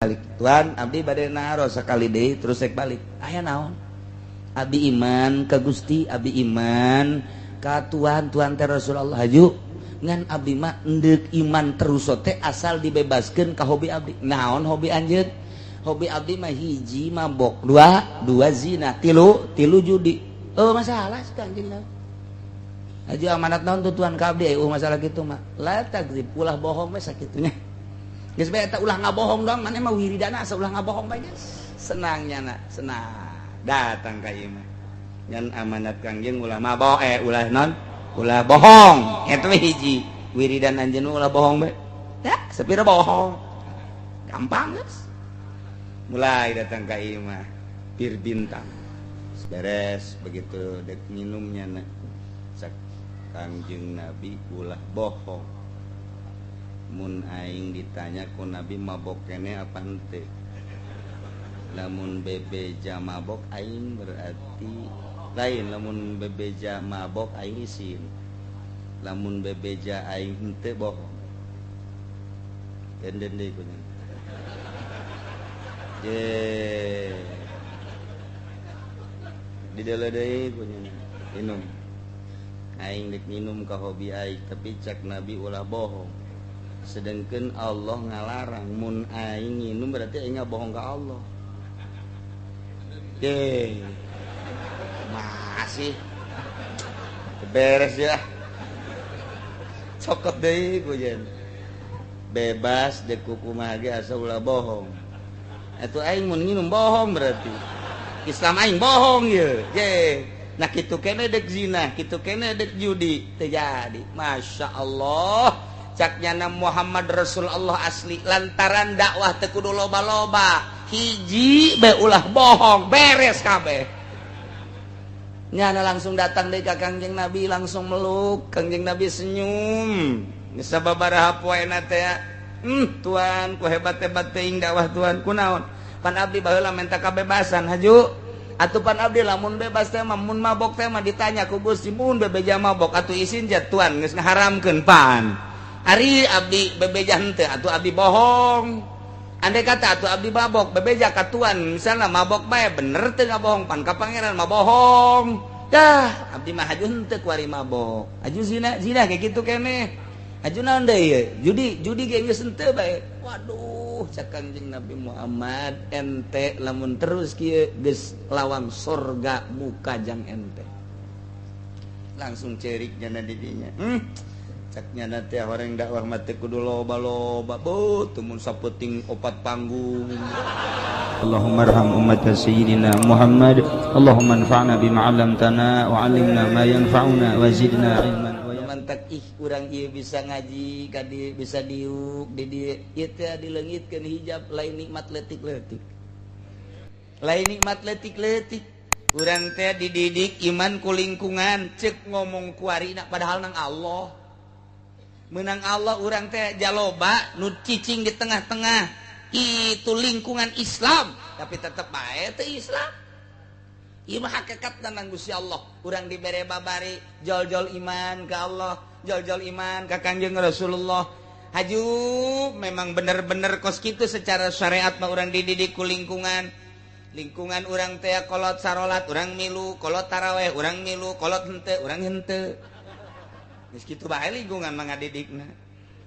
Balik tuan abdi bade naros sakali deui terus rek balik. Aya naon? Abdi iman ka Gusti, abdi iman ka Tuhan, Tuhan teh Rasulullah haju. Ngan abdi mah endek iman terus teh asal dibebaskeun ka hobi abdi. Naon hobi anjeun? Hobi abdi mah hiji mabok, dua zina, tilu tilu judi. Oh masalah sih anjeun. Haju amanat naon tuh Tuhan ka abdi? Oh masalah kitu mah. La takdzib, ulah bohong we sakitunya. Geus bae eta ulah ngabohong dong, maneh mah wiridana asa ulah ngabohong bae geus. Senangnya na, senang. Datang ka ieu mah. Ngan amanat Kangjeng ulah mabok ulah non, ulah bohong. Eta mah hiji. Wiridan anjeun ulah bohong bae. Ya, sepira bohong. Gampang geus. Mulai datang ka ieu mah pir bintang. Beres begitu dek minumnya na. Cak Kangjeng Nabi ulah bohong. Mun aing ditanya ku Nabi mabok kene apa henteu, lamun bebeja mabok aing berarti lain, lamun bebeja mabok aing isin, lamun bebeja aing henteu bohong. Denden deui kunya je dideuleu deui kunya minum aing dek minum ka hobi aing, tapi cak Nabi ulah bohong. Sedangkan Allah ngalarang mun aing minum berarti aing bohong ke Allah. Ye. Masih beres ya. Cokot deui ku jen. Bebas dek kumaha ge asa ulah bohong. Atuh aing mun nginum bohong berarti. Islam aing bohong ye. Ye. Nah kitu kene dek zina, kitu kene dek judi, teu jadi. Masya Allah. Cak nyana Muhammad Rasulullah asli lantaran dakwah teu kudu loba-loba, hiji be ulah bohong, beres kabeh. Nyana langsung datang deui ka Kangjeng Nabi, langsung meluk, Kangjeng Nabi senyum. Geus sababaraha poena teh, tuan ku hebat-hebat teuing dakwah tuan, kunaon? Pan abdi baheula menta kabebasan haju. Atuh pan abdi lamun bebas teh mah mun mabok teh mah ditanya ku Gusti mun bebeja mabok atuh isin ja tuan geus ngaharamkeun pan. Ari abdi bebeja henteu atuh abdi bohong. Andai kata atuh abdi mabok bebeja ka tuan misalna mabok bae bener teu ngabohong pan ka pangeran mah bohong. Dah abdi mah haju henteu kuari mabok. Haju zina zina kayak gitu keneh. Haju naon deui ye? Judi judi ge geus henteu bae. Waduh cak Kangjeng Nabi Muhammad ente lamun terus kieu geus lawang sorga buka jang ente. Langsung cerik jana didinya. Caknya nanti orang dakwah mati kudu loba-loba bo tumun sapeting opat panggung. Allahumma arham ummat sayyidina Muhammad. Allahumma anfa'na bima 'allamtana wa 'allimna ma yanfa'una wa zidna ilman. Mantak ih urang ieu bisa ngaji ka dieu bisa diuk di dieu ieu teh dileungitkeun hijab lain nikmat leutik-leutik. Lain nikmat leutik-leutik. Urang teh dididik iman ku lingkungan cek ngomong kuarina padahal nang Allah. Menang Allah urang teh jaloba nu cicing di tengah-tengah itu lingkungan Islam tapi tetep bae teh Islam. Ieu mah hakikatna nang Gusti Allah. Urang dibere babari jol-jol iman ka Allah, jol-jol iman ka Kangjeng Rasulullah. Haju memang bener-bener kos kitu secara syariat mah urang dididik ku lingkungan. Lingkungan urang teh kolot sarolat urang milu, kolot taraweh urang milu, kolot henteu urang henteu. Geus kitu bae lingkungan mah ngadidikna.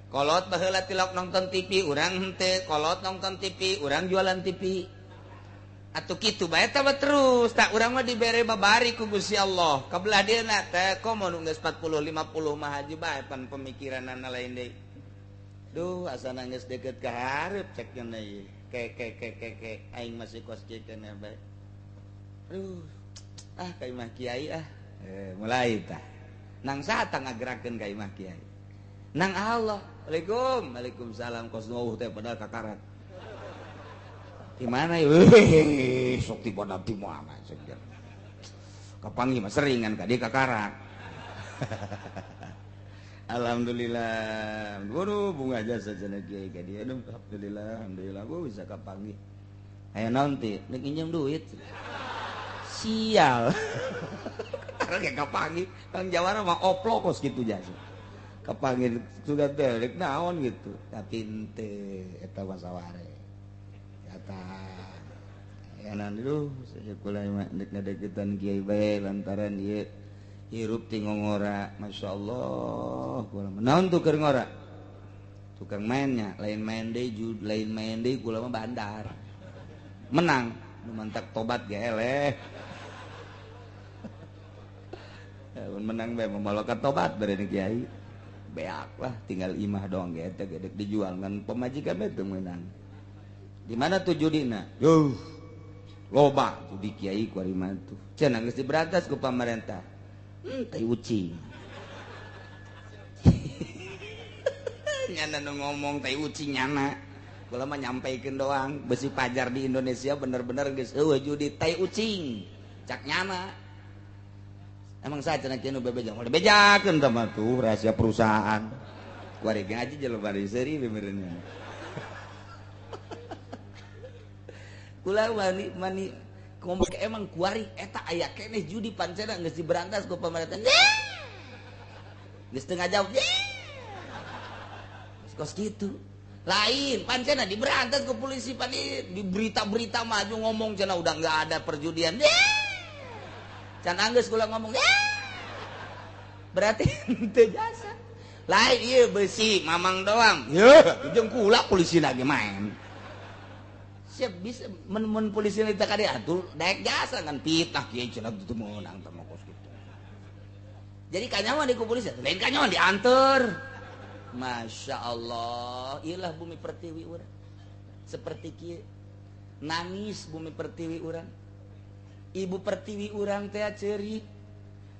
Kolot baheula tilok nonton TV urang henteu, kolot nonton TV urang jualan TV. Atuh kitu bae tah terus, tak urang mah dibere babari ku Gusti Allah. Kabelah dieuna teh komo nu geus 40 50 mah haji bae pan pemikiranana lain deui. Duh asana geus deukeut ka hareup cek nya ieu. Ke ke ke ke ke aing masih kos kieu keneh bae. Aduh, ah ka imah kiai ah. Mulai tah. Nang saha ngagerakeun ka imah kiai? Nang Allah. Waalaikum, waalaikumsalam kos nu teh padahal kakarat. Di mana ieu? Sok tiba di mana cek. Kapanggih mah seringan ka dieu kakarak. Alhamdulillah. Waduh bunga jasa cenah kiai ka dieu. Aduh alhamdulillah, alhamdulillah gua bisa kapanggih. Aya naon ti? Nek nginjem duit. Sial. Kayak kapanggih Kang Jawara mah oplok kos kitu jasa. Kapanggih sudah teh rek naon gitu. Tapi henteu eta mah saware. Tah enak dulu saya kula mah deuk ngadeukeutan kiai bae lantaran ieu hirup ti ngora. Masya Allah kula mah naon tuh keur ngora tukang mainnya lain main deui jud lain main deui kula mah bandar menang nu mantak tobat ge eleh. Menang bae memalokan tobat bari kiai beak lah tinggal imah doang ge teh gedek dijual ngan pemajikan bae teu meunang. Di mana tuh judina? Yuh, loba judi kiai ku ari mah tuh. Cenah geus diberantas ku pamarentah. Tai ucing. Nyana nu ngomong tai ucing nyana. Kula mah nyampaikeun doang, besi pajar di Indonesia bener-bener geus eueuh judi tai ucing. Cak nyana. Emang saja cenah kieu nu bebeja, moal dibejakeun tah mah tuh rahasia perusahaan. Ku ari ngaji jelema bari seuri bebereunna. Kula mani mani kompak emang kuari eta aya keneh judi pancena geus diberantas ku pamarentah. Geus teu ngajawab. Geus kos kitu. Lain pancena diberantas ku polisi pan di berita-berita maju ngomong cenah udah enggak ada perjudian. Can anggeus kula ngomong. Berarti teu jasa. Lain ieu besi mamang doang. Yeuh, jeung kula polisi lagi main. Siap bisa men polisi kita kade atuh daek jasa kan fitnah kieu cenah teu meunang teh mah kos kitu. Jadi kanyawan di ku polisi, lain kanyawan dianter. Masya Allah, ilah bumi pertiwi urang. Seperti kieu nangis bumi pertiwi urang. Ibu pertiwi urang teh ceurik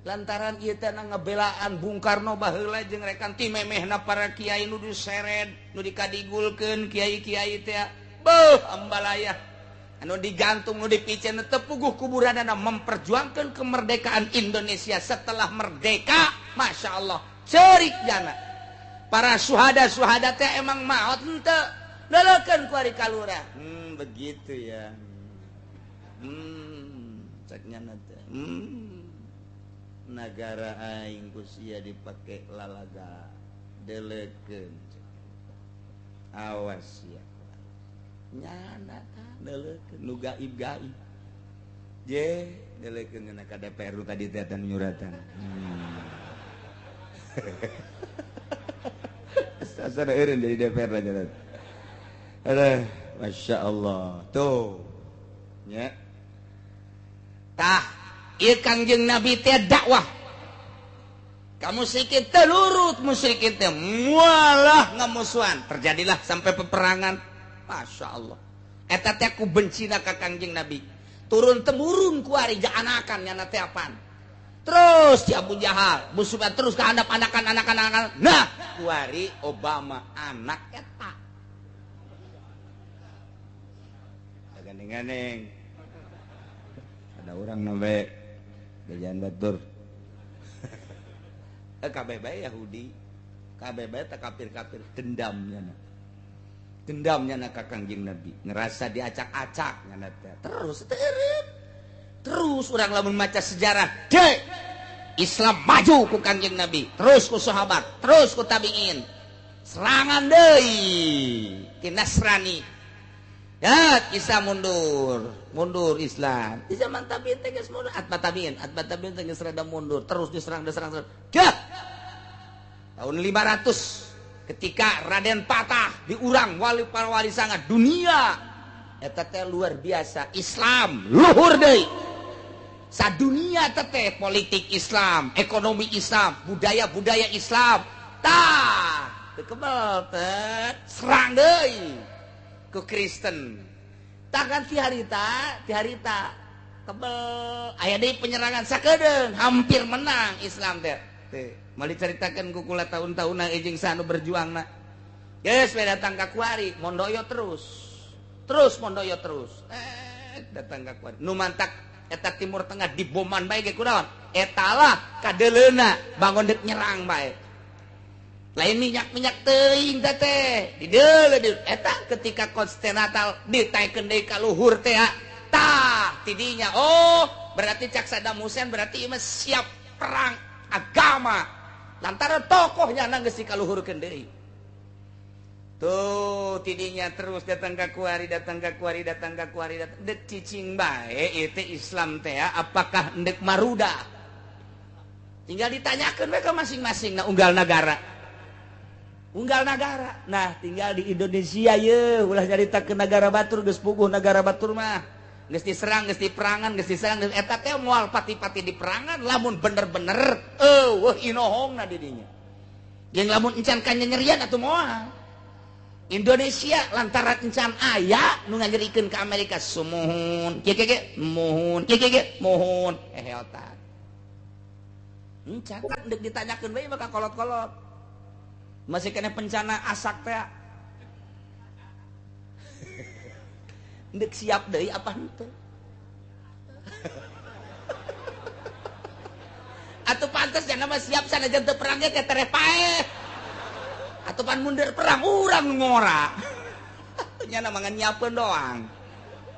lantaran ieu teh ngebelaan Bung Karno baheula jeung rekan ti memehna para kiai nu diseret, nu dikadigulkeun kiai-kiai teh. Beuh ambalaya anu digantung nu dipicen teu puguh kuburanana memperjuangkan kemerdekaan Indonesia setelah merdeka. Masya Allah ceurik jana para suhada-suhada teh emang maot henteu leleukeun ku ari kalurah. Begitu ya. Caknya teh nagara aing ku sia dipake lalaga deleukeun awas sia nyana tah deleukeun nu gaib-gaib je deleukeun cenah ka DPR nu tadi teh nyuratan. Asa eureun jadi DPR lah jalan. Aduh, Masya Allah tuh nya tah ieu Kangjeng Nabi teh dakwah ka musyrikin teh lurut musyrikin teh mualah ngamusuhan terjadilah sampai peperangan. Masya Allah eta teh ku bencina ka Kangjeng Nabi turun temurun ku ari anakan nyana teh apaan terus si Abu Jahal musuhan terus ke handap anakan anakan anakan nah ku ari Obama anak eta gandeng-gandeng ada orang nambe gajahan batur kabeh bae Yahudi kabeh bae tak kafir-kafir dendamnya na. Dendamnya na ka Kangjeng Nabi ngerasa diacak-acak nyana teh terus terus urang lamun maca sejarah de Islam maju ku Kangjeng Nabi terus ku sahabat terus ku tabiin serangan deui ti Nasrani. Ya, Islam mundur, mundur Islam. Di zaman tabiin teh geus mundur, atba tabiin teh geus rada mundur, terus diserang, diserang, diserang. Dah. Tahun 500 ketika Raden Patah diurang wali para wali sanga dunia. Eta teh luar biasa, Islam luhur deui. Sadunia teh politik Islam, ekonomi Islam, budaya-budaya Islam. Tah, teu kebel teh serang deui. Ku Kristen takkan tiharita tiharita kebel aya deui penyerangan sakedeung hampir menang Islam teh teh moal dicaritakeun ku kula taun-taunna jeung sanu berjuangna geus we datang ka kuari mondoyo terus terus mondoyo terus datang ka kuari nu mantak eta Timur Tengah diboman bae ge kunaon eta lah kadeleuna bangun deuk nyerang bae lain minyak-minyak teuing teh dideuleu eta ketika Konstantinopel ditaekeun deui ka luhur teh tah tidinya oh berarti cak Saddam Hussein berarti ieu mah siap perang agama lantaran tokohnya geus dikaluhurkeun deui. Tuh tidinya terus datang ka kuari, datang ka kuari, datang ka kuari, datang dek cicing bae ieu teh Islam teh apakah endek maruda? Tinggal ditanyakeun we ka masing-masing na unggal nagara. Unggal nagara. Nah, tinggal di Indonesia ye ulah nyaritakeun nagara batur geus puguh nagara batur mah. Geus diserang, geus diperangan, geus diserang, eta teh moal pati-pati diperangan lamun bener-bener eueuh inohongna di dinya. Jeung lamun encan kanyanyerian atuh moal. Indonesia lantaran encan aya nu nganyerikeun ka Amerika sumuhun kieu kieu muhun kieu kieu muhun eheotan. Encan deuk ditanyakeun bae maka kolot-kolot. Masih kena pencana asak teh. Ndek siap deui apa henteu? Atuh pantes jangan mah siap sanajan teu perang ge teh tereh paeh. Atuh pan mundur perang urang ngora. Nya mah ngan nyiapkeun doang.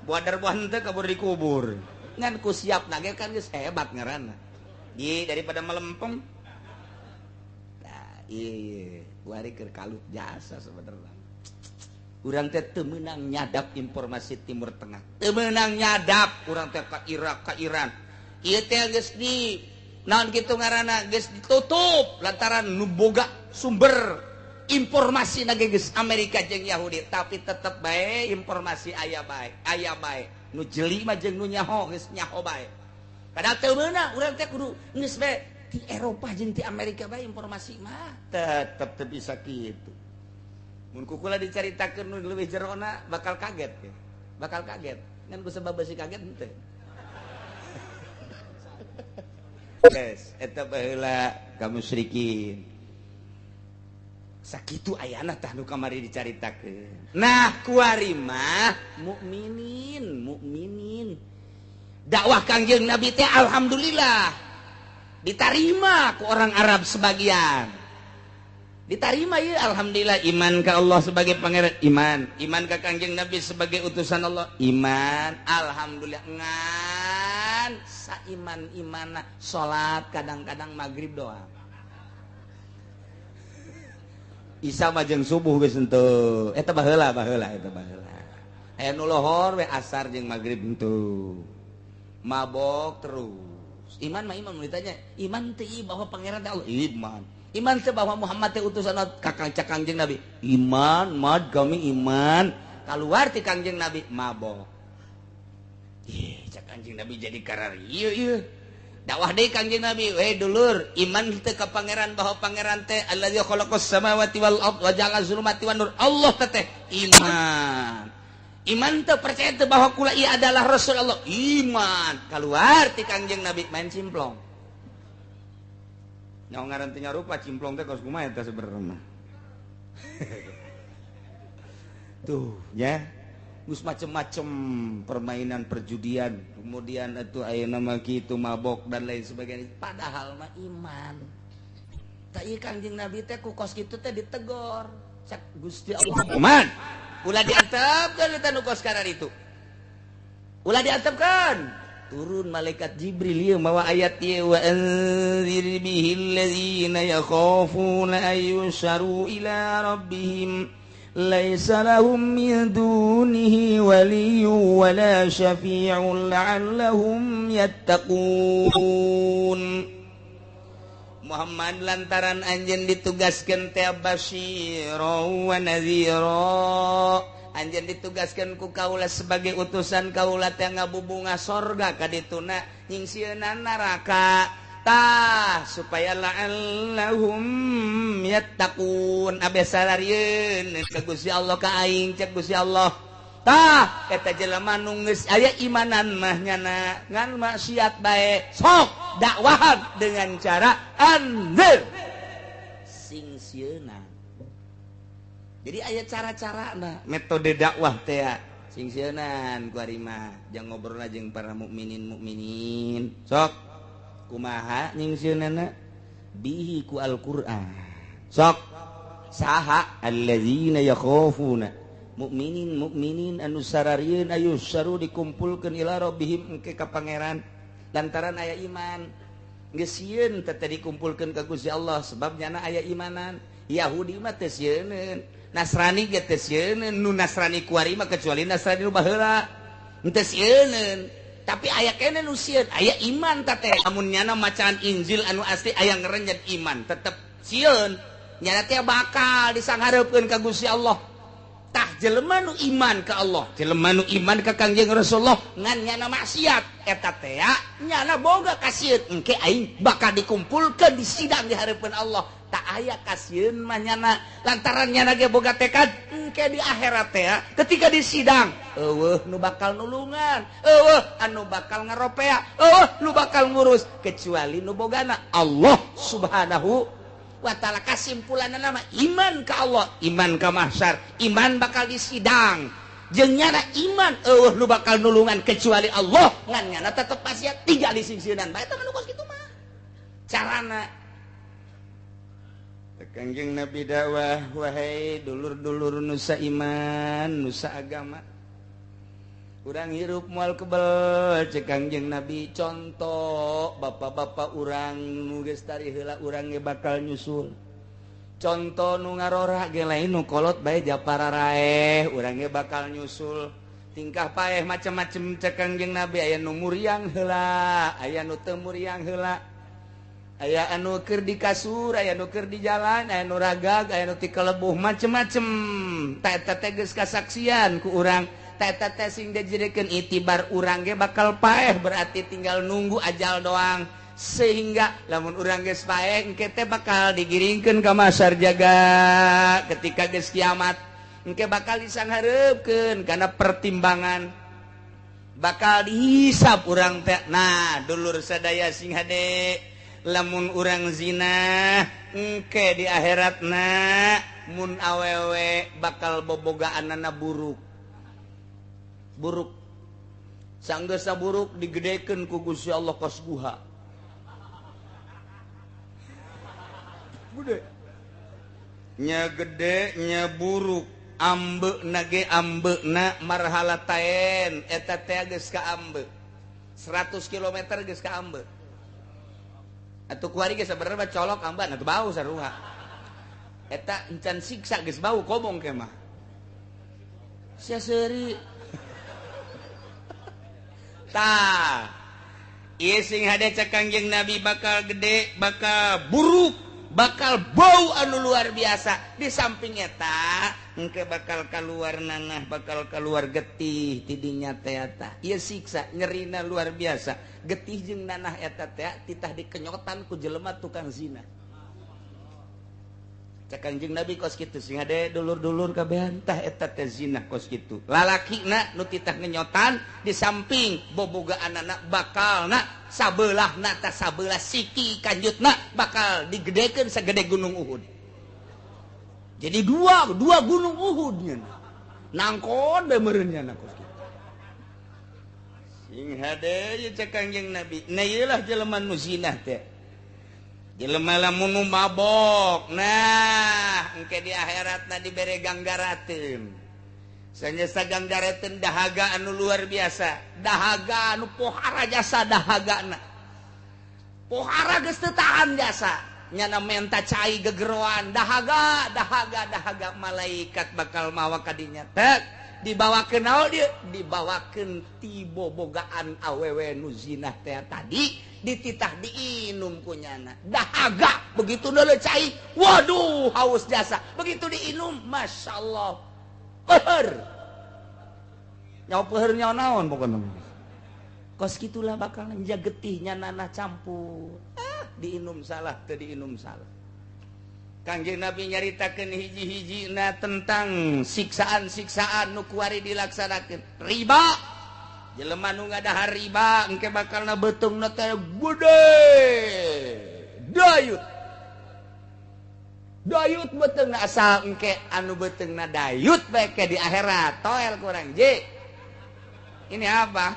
Buadar buah henteu kabur dikubur. Ngan ku siap na ge kan geus hebat ngaranna. Di daripada melempem. Tah ieu kuari keur kalut jasa sebenarnya. Urang teh teu meunang nyadap informasi Timur Tengah. Teu meunang nyadap urang teh ka Irak, ka Iran. Ieu teh geus di naon kitu ngaranna geus ditutup lantaran nu boga sumber informasi na geus Amerika jeung Yahudi, tapi tetep bae informasi aya bae, aya bae. Nu jeli mah jeung nu nyaho geus nyaho bae. Padahal teu meunang urang teh kudu geus bae ti Eropa jeung ti Amerika bae informasi mah tetep teu bisa kitu. Mun kukula dicaritakeun nu leuwih jerona bakal kaget ya. Bakal kaget. Ngan ku sebab besi kaget henteu. Geus eta baheula ka musyrikin. Sakitu ayana tah nu kamari dicaritakeun. Nah, kuari mah mukminin, mukminin. Dakwah Kangjeng Nabi teh alhamdulillah ditarima ku orang Arab sebagian. Ditarima ya alhamdulillah iman ke Allah sebagai pangeran iman, iman ke Kangjeng Nabi sebagai utusan Allah iman, alhamdulillah ngan saiman imana salat kadang-kadang maghrib doang. Isya mah jeung subuh geus henteu. Eta baheula baheula eta baheula. Aya nu lohor we asar jeung maghrib henteu. Mabok terus. Iman mah iman mun ditanya, iman teu bahwa pangeran teh Allah iman. Iman teh bahwa Muhammad teh utusan kakang cak Kangjeng Nabi. Iman, mad kami iman. Kaluar ti Kangjeng Nabi mabok. Ih, cak Kangjeng Nabi jadi karar ieu ieu. Dakwah deui Kangjeng Nabi, we dulur, iman teh ka pangeran bahwa pangeran teh allazi khalaqas samawati wal ard wa ja'ala zulumati wan nur. Allah teh iman. Iman teh percaya teh bahwa kula ieu adalah Rasul Allah. Iman. Kaluar ti Kangjeng Nabi main cimplong. Nyawa ngaran teh nyarupa cimplong teh kos kumaha eta sebenarnya. Tuh ya. Geus macem-macem permainan perjudian, kemudian itu ayeuna mah kitu mabok dan lain sebagainya. Padahal mah iman. Tah ieu Kangjeng Nabi teh ku kos kitu teh ditegor. Cak Gusti Allah. Iman. Ulah diantepkeun eta nu kos karar itu. Ulah diantepkeun. Turun malaikat Jibril ieu mawa ayat ieu wa anzir bihil ladzina yakhafuna ayyusharu ila rabbihim laisa lahum min dunihi waliyyun wala syafi'un la'allahum yattaqun. Muhammad lantaran anjeun ditugaskeun teh basyira wa nadhira. Anjeun ditugaskeun ku kaula sebagai utusan kaula teh ngabubunga sorga ka dituna nyingsieunan neraka. Tah supaya la'allahum yattaqun abeh salarieun ka Gusti Allah ka aing cek Gusti Allah. Tah eta jelema nu geus aya imanan mah nyana ngan maksiat bae sok dakwahan dengan cara anzir sing sieuna. Jadi aya cara-carana metode dakwah teh sing sieunan ku ari mah jang ngobrolna jeung para mukminin mukminin sok kumaha nyingsieunan bihi ku Al-Qur'an sok saha allazina yakhafuna mukminin mukminin anu sararieun ayu saru dikumpulkeun ila rabbihim engke ka pangeran lantaran aya iman geus sieun teh dikumpulkeun ka Gusti Allah sebab nyana aya imanan. Yahudi mah teu sieuneun, Nasrani ge teu sieuneun, nu Nasrani kuari mah kecuali Nasrani nu baheula teu sieuneun. Tapi aya keneh nu sieun, aya iman ta teh. Lamun nyana macaan Injil anu asli aya ngerenjet iman, tetep sieun. Nyana teh bakal disanghareupeun ka Gusti Allah. Tah jelema nu iman ka Allah, jelema nu iman ka Kangjeng Rasulullah ngan nyana maksiat eta teh nyana boga kasieun engke aing bakal dikumpulkeun di sidang di hareupeun Allah. Tak aya kasieun mah nyana lantaran nyana ge boga tekad engke di akhirat teh ketika di sidang eueuh nu bakal nulungan, eueuh anu bakal ngaropea, eueuh nu bakal ngurus kecuali nu bogana Allah Subhanahu wa ta'ala. Kasimpulanna nama iman ka Allah, iman ka mahsyar, iman bakal disidang. Jeung nyana iman eueuh nu bakal nulungan kecuali Allah, ngan nyana tetep maksiat tiga disingsieunan bae eta mah nu kos kitu mah. Carana Kangjeng Nabi dakwah, wahai dulur-dulur nusa iman, nusa agama. Urang hirup moal kebel cek Kangjeng Nabi, contoh bapak-bapak urang nu geus tari heula urang ge bakal nyusul. Contoh nu ngarora ge lain nu kolot bae japara raeh, urang ge bakal nyusul. Tingkah paeh macem-macem cek Kangjeng Nabi, aya nu muriang heula, aya nu teu muriang heula. Aya anu keur di kasur, aya nu keur di jalan, aya nu ragag, aya nu ti kelebuh macem-macem. Ta eta teh geus kasaksian ku urang. Ta eta teh sing dijadikeun itibar urang ge bakal paeh, berarti tinggal nunggu ajal doang. Sehingga lamun urang geus paeh engke teh bakal digiringkeun ka masar jaga ketika geus kiamat. Engke bakal disanghareupeun kana pertimbangan, bakal dihisab urang teh. Nah, dulur sadaya sing hade, lamun urang zina engke di akhiratna mun awewe bakal bobogaanana buruk. Buruk. Sanggeusna buruk digedekeun ku Gusti Allah kos guha. Gede. Nya gede nya buruk, ambeuna ge ambeuna marhalatain eta teh geus ka ambe. 100 km geus ka ambe. Atuh kuari ge sabenerna colok amban atuh bau sarua. Eta encan siksa geus bau kobong ke mah. Sia seuri. Tah. Ieu sing hade cek Kangjeng Nabi bakal gede, bakal buruk, bakal bau anu luar biasa. Di samping eta engke bakal keluar nanah, bakal keluar getih tidinya teh eta. Ieu siksa nyerina luar biasa. Getih jeung nanah eta teh titah dikenyotan ku jelema tukang zina. Cek Kangjeng Nabi kos kitu sing hade dulur-dulur kabehan tah eta teh zina kos kitu. Lalakina nu titah ngenyotan di samping bobogaanana bakalna sabelahna tah sabelah siki kanjutna bakal digedekeun sagede gunung Uhud. Jadi dua gunung Uhud nya. Nangkon bae meureun nya kos kitu. Sing hade ye cek Kangjeng Nabi. Nah ieu lah jelema nu zina teh. Jelema lamun nu mabok, nah engke di akhiratna dibere ganggarateun. Sanyesa ganggarateun dahaga anu luar biasa, dahaga anu pohara jasa dahagana. Pohara geus teu tahan jasa, nyana menta cai gegeroan, dahaga, dahaga, dahaga malaikat bakal mawa ka dinya. Tek dibawakeun naon dieu? Dibawakeun ti bobogaan awewe nu zina teh tadi dititah diinum ku nyana. Dahaga begitu neuleuh cai, waduh haus jasa. Begitu diinum, masyaallah. Peuheur. Nyawa peuheur nyawa naon pokona. Kos kitulah bakal getihnya nanah campur. Ah, diinum salah teu diinum salah. Kangjeng Nabi nyaritakeun hiji-hijina tentang siksaan-siksaan nu kuari dilaksanakeun. Riba. Jelema nu ngadahar riba engke bakalna beuteungna teh gede. Dayut. Dayut beuteungna asal engke anu beuteungna dayut bae ke di akhirat. Toel kurang je. Ini apa?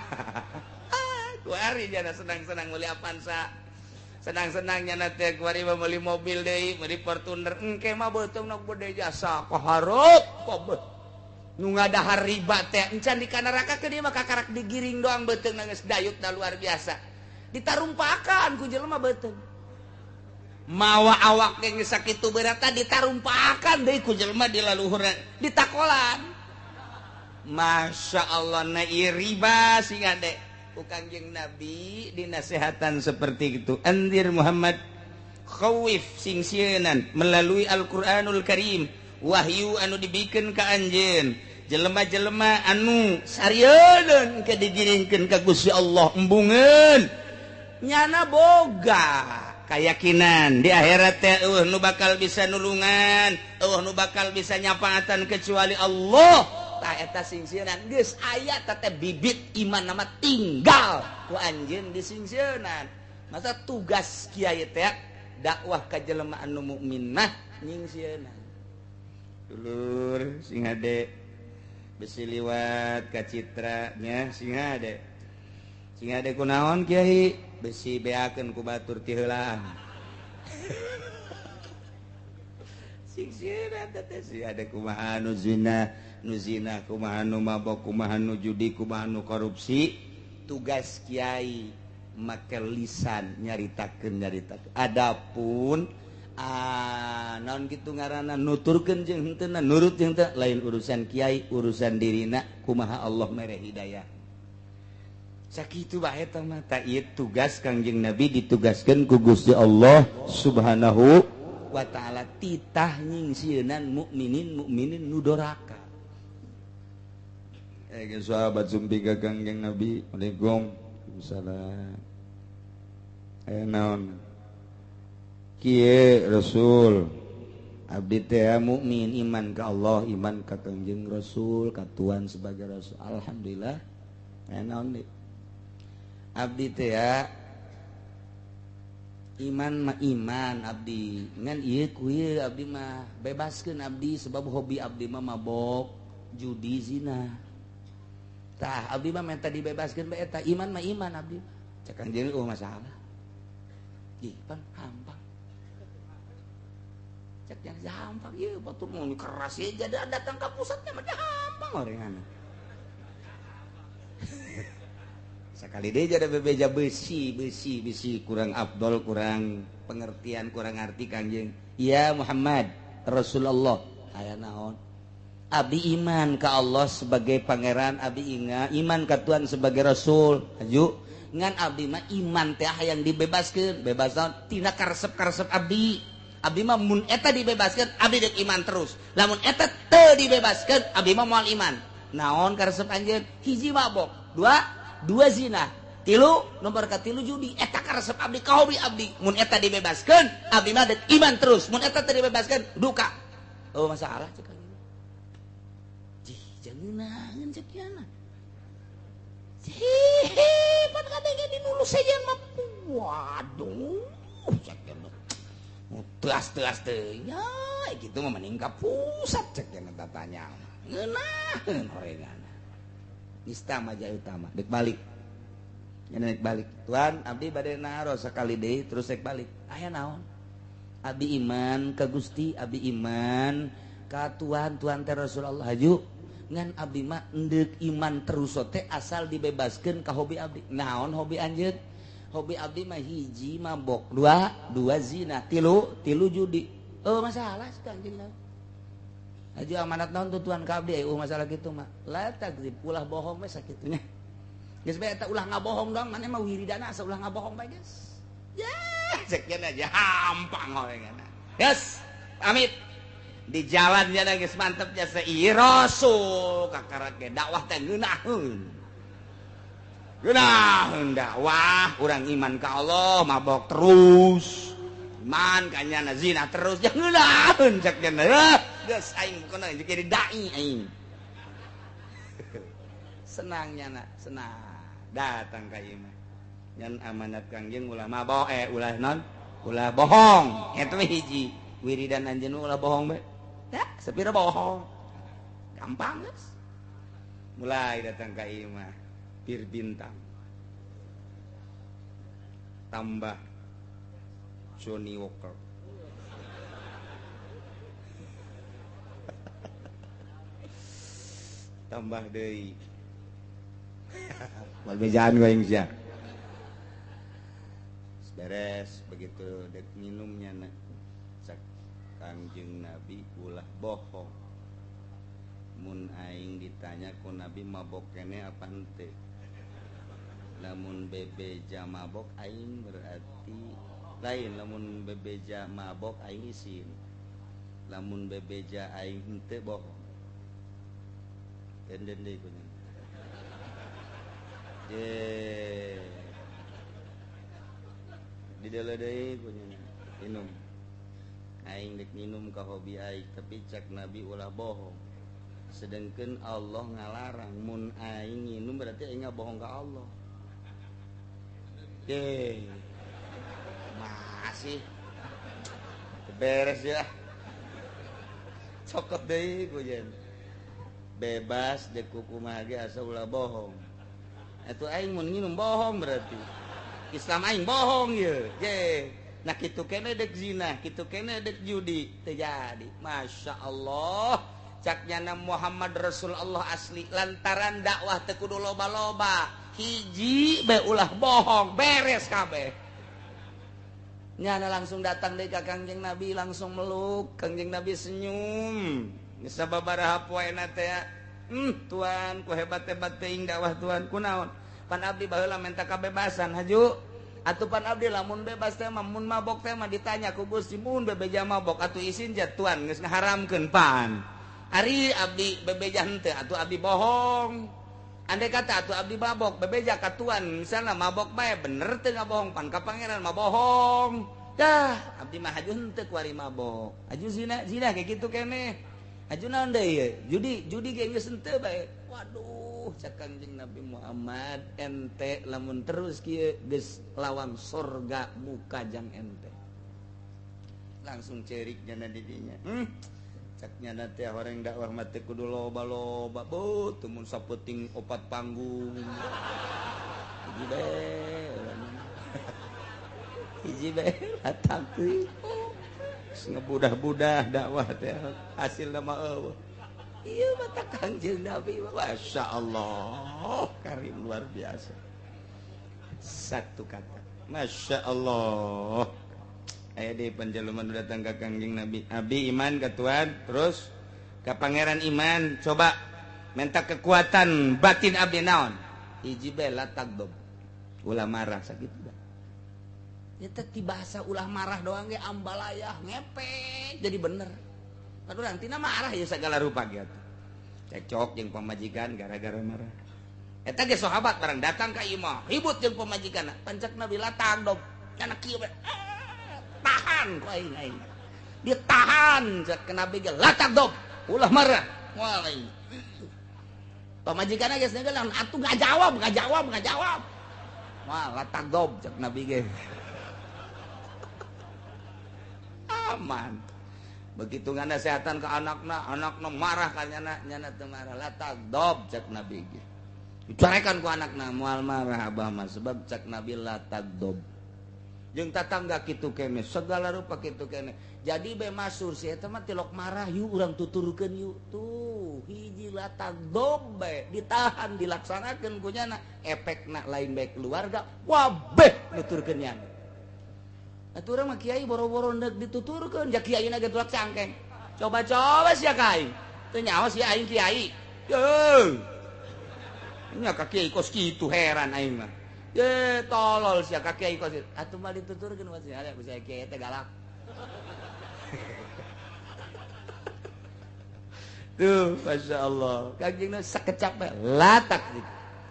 Kuari jana senang-senang meuli Avanza. Senang-senangnya nanti kuari meuli mobil deui, meuli Fortuner. Engke mah beuteungna gede jasa kahareup kabeh. Nu ngadahar riba teh encan di ka neraka ke dieu mah kakarak digiring doang beuteungna geus dayutna luar biasa. Ditarumpakan ku jelema beuteung. Mawa awak yang sakitu berat ditarumpakan deui ku jelema di laluhurna ditakolan. Masya Allah na ieu riba sing ade ku Kangjeng Nabi dinasehatan seperti itu. Andir Muhammad khawif sing sieunan melalui Al-Qur'anul Karim, wahyu anu dibikeun ka anjeun. Jelema-jelema anu sarieun ke digiringkeun ka Gusti Allah embungeun nyana boga keyakinan di akhirat teh eueuh nu bakal bisa nulungan, eueuh nu bakal bisa nyapaatan kecuali Allah. Tah eta singsieunan geus aya teh bibit iman nama tinggal ku anjeun disingsieunan. Masa tugas kiai teh dakwah ka jelema anu mukmin mah nyingsieunan. Dulur sing hade besi liwat ka citra nya sing hade. Sing hade kunaon kiai? Besi beakeun ku batur ti heulaan. Sing sieuna teh si ada kumaha nu zina, nu zina kumaha nu mabok, kumaha nu judi, kumaha nu korupsi. Tugas kiai make lisan nyaritakeun nyaritakeun. Adapun naon kitu ngaranna nuturkeun jeung henteu nurut jeung teu lain urusan kiai, urusan dirina kumaha Allah mere hidayah. Sakitu bae eta mah ta ieu tugas Kangjeng Nabi ditugaskeun ku Gusti Allah Subhanahu wa taala titah nyingsieunan mukminin mukminin nu doraka. Geus sahabat sumpi ka Kangjeng Nabi, Waalaikum salam. Aya naon? Kieu Rasul, abdi teh mukmin iman ka Allah, iman ka Kangjeng Rasul, ka Tuhan sebagai Rasul. Alhamdulillah. Aya naon deui? Abdi teh iman mah iman abdi ngan ieu ku ieu abdi mah bebaskeun abdi sebab hobi abdi mah mabok judi zina. Tah abdi mah minta dibebaskeun bae eta iman mah iman abdi. Cek anjeun eueuh masalah. Ih pan hampang. Cek yang hampang ieu batur mun keras ieu jadi datang ka pusatnya mah hampang orengan. Sekali deh jadi bebeja besi, besi, besi kurang afdol, kurang pengertian, kurang arti Kangjeng. Ya Muhammad Rasulullah, aya naon? Abdi iman ka Allah sebagai pangeran, abdi inga iman ka Tuhan sebagai Rasul. Aju ngan abdi mah iman teh hayang dibebaskeun, bebas naon? Tina karesep-karesep abdi. Abdi mah mun eta dibebaskeun, abdi deuk iman terus. Lamun eta teu dibebaskeun, abdi mah moal iman. Naon karesep anjeun? Hiji mabok, dua zina, tilu nomor katilu judi. Eta karesep abdi ka hobi abdi. Mun eta dibebaskeun abdi mah deuk iman terus. Mun eta teu dibebaskeun duka. Oh masalah cek anjeun. Jih jangan cek yana. Hehe pan kadenge dinulus sejen mah. Waduh cek yana. Teas-teas teh nya kitu mah mending ka pusat cek yana tatanya. Ngeunaheun horengan. Nista maja utama dek balik nya dek balik Tuhan abdi bade naros sakali deui terus dek balik aya naon abdi iman ka Gusti abdi iman ka Tuhan Tuhan teh Rasulullah haju ngan abdi mah endeuk iman terus teh asal dibebaskeun ka hobi abdi naon hobi anjeun hobi abdi mah hiji mabok dua zina tilu judi oh masalah ka anjeun Haji amanat naon tuh Tuhan ka abdi eueuh masalah kitu mah. La takdzib ulah bohong we sakitunya. Geus bae eta ulah ngabohong dong maneh mah wiridana asa ulah ngabohong bae geus. Yah, cek aja hampang horengan. Geus, pamit. Di jalan nya geus mantep jasa ieu Rasul kakara ge dakwah teh ngeunaheun. Ngeunaheun dakwah urang iman ka Allah mabok terus. Iman ka nyana zina terus ya ngeunaheun cek nya. Geus aing kono jadi dai aing. Senangnya nak, senang. Datang ka ieu mah. Ngan amanat Kangjeng ulah mabok ulah non, ulah bohong. Eta mah hiji. Wiridan anjeun ulah bohong bae. Dah, sepira bohong. Gampang geus. Mulai datang ka ieu mah. Bir bintang. Tambah Johnny Walker. Tambah deui. Moal bejaan gua sia. Beres begitu dek minumnya na cak Kangjeng Nabi ulah bohong. Mun aing ditanya ku Nabi mabok kene apa henteu. Lamun bebeja mabok aing berarti lain, lamun bebeja mabok aing isin. Lamun bebeja aing henteu bohong. Denden deui kunya. Je. Didele deui kunya minum. Aing dek minum ka hobi aing tapi cak Nabi ulah bohong. Sedangkan Allah ngalarang mun aing minum berarti aing ngabohong ka Allah. Ye. Masih beres ya. Cokot deui ku jen. Bebas dek kumaha ge asa ulah bohong. Atuh aing mun nginum bohong berarti. Islam aing bohong ye. Ye. Nah kitu kene dek zina, kitu kene dek judi, teu jadi. Masya Allah. Cak nyana Muhammad Rasul Allah asli lantaran dakwah teu kudu loba-loba. Hiji be ulah bohong, beres kabeh. Nyana langsung datang deui ka Kangjeng Nabi, langsung meluk, Kangjeng Nabi senyum. Geus sababaraha poena teh, tuan, ku hebat-hebat teuing dakwah tuan, kunaon? Pan abdi baheula menta kabebasan haju. Atuh pan abdi lamun bebas teh mah mun mabok teh mah ditanya ku Gusti mun bebeja mabok atuh isin ja tuan geus ngaharamkeun pan. Ari abdi bebeja henteu atuh abdi bohong. Andai kata atuh abdi mabok bebeja ka tuan misalna mabok bae bener teu ngabohong pan ka pangeran mah bohong. Dah abdi mah haju henteu kuari mabok. Haju zina zina kayak kitu keneh. Haju naon deui ye? Judi judi ge geus henteu bae. Waduh cak Kangjeng Nabi Muhammad ente lamun terus kieu geus lawang sorga muka jang ente. Langsung cerik nyana di dinya. Cak nyana teh orang dakwah mah teu kudu loba-loba beuh teu mun sapeuting opat panggung. Hiji bae. Hiji bae latang teuing. Ngebudah-budah dakwah teh hasilna mah eueuh. Iya mata Kangjeng Nabi, Masya Allah, karim luar biasa. Satu kata, Masya Allah. Aya di panjaluman datang ke Kangjeng Nabi, Abi iman ke Tuhan, terus ke Pangeran iman, coba minta kekuatan batin abdi naon. Hiji bae la tagdob, ulah marah sakitu dah. Ya teh bahasa ulah marah doang ge ambalayah ngepek jadi bener. Aduh tina marah ya segala rupa gitu. Cekcok jeung pamajikan gara-gara marah. Eta ge sahabat barang datang ka imah, ribut jeung pamajikan. Pancak Nabi la tagdob, kana kieu bae. Tahan ku aing aing. Dia tahan cek Nabi ge la tagdob, ulah marah. Moal aing. Pamajikan geus ngegelang atuh enggak jawab, enggak jawab, enggak jawab. Moal la tagdob cek Nabi ge. Aman. Begitu nganasehatan ke anakna, anakna marah ka nyana, nyana teu marah. La tagdob cek Nabi ge. Dicarekan ku anakna moal marah abah mah sebab cek Nabi la tagdob. Jeung tatangga kitu kene, segala rupa kitu kene. Jadi be masur si eta mah tilok marah yuk urang tuturkeun yuk. Tuh, hiji la tagdob bae ditahan dilaksanakeun ku nyana, efekna lain bae keluarga, wabeh nuturkeun nyana. Atuh urang mah kiai boro-boro ndek dituturkeun, ja kiaina ge tulak cangkeng. Coba-coba sia ka aing. Teu nyaho sia aing kiai. Yeuh. Nya ka kiai kos kitu heran aing mah. Ye tolol sia ka kiai kos kitu. Atuh mah dituturkeun mah sia sia kiai teh galak. Tuh, Masya Allah. Kangjengna sakecap bae latak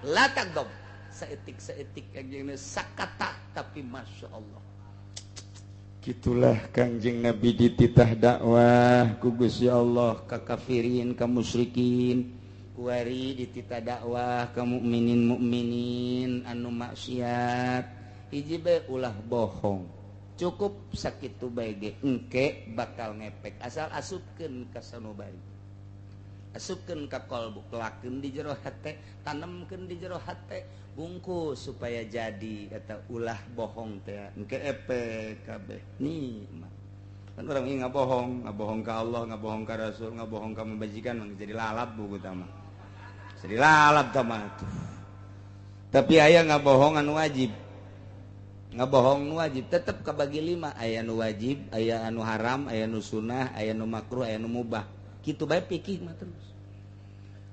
latak dom. Saeutik-saeutik kangjengna sakata tapi Masya Allah. Gitulah Kangjeng Nabi dititah dakwah ku Gusti Allah ka kafirin ka musyrikin, kuari dititah dakwah ka mukminin mukminin anu maksiat. Hiji bae ulah bohong. Cukup sakitu bae ge engke bakal ngepek asal asupkeun ka sanubari. Asupkeun ka kolbu, kelakeun di jero hate, tanemkeun di jero hate. Bungkus supaya jadi kata ulah bohong teh engke epek kabeh nikmat. Kan orang ini ngabohong, ngabohong ka Allah, ngabohong ka Rasul, ngabohong ka majikan jadi lalap buku tama. Jadi lalap tama tuh. Tapi aya ngabohong anu wajib. Ngabohong nu wajib tetep kabagi 5, aya nu wajib, aya anu haram, aya nu sunnah, aya nu makruh, aya nu mubah. Kitu bae pikir mah terus.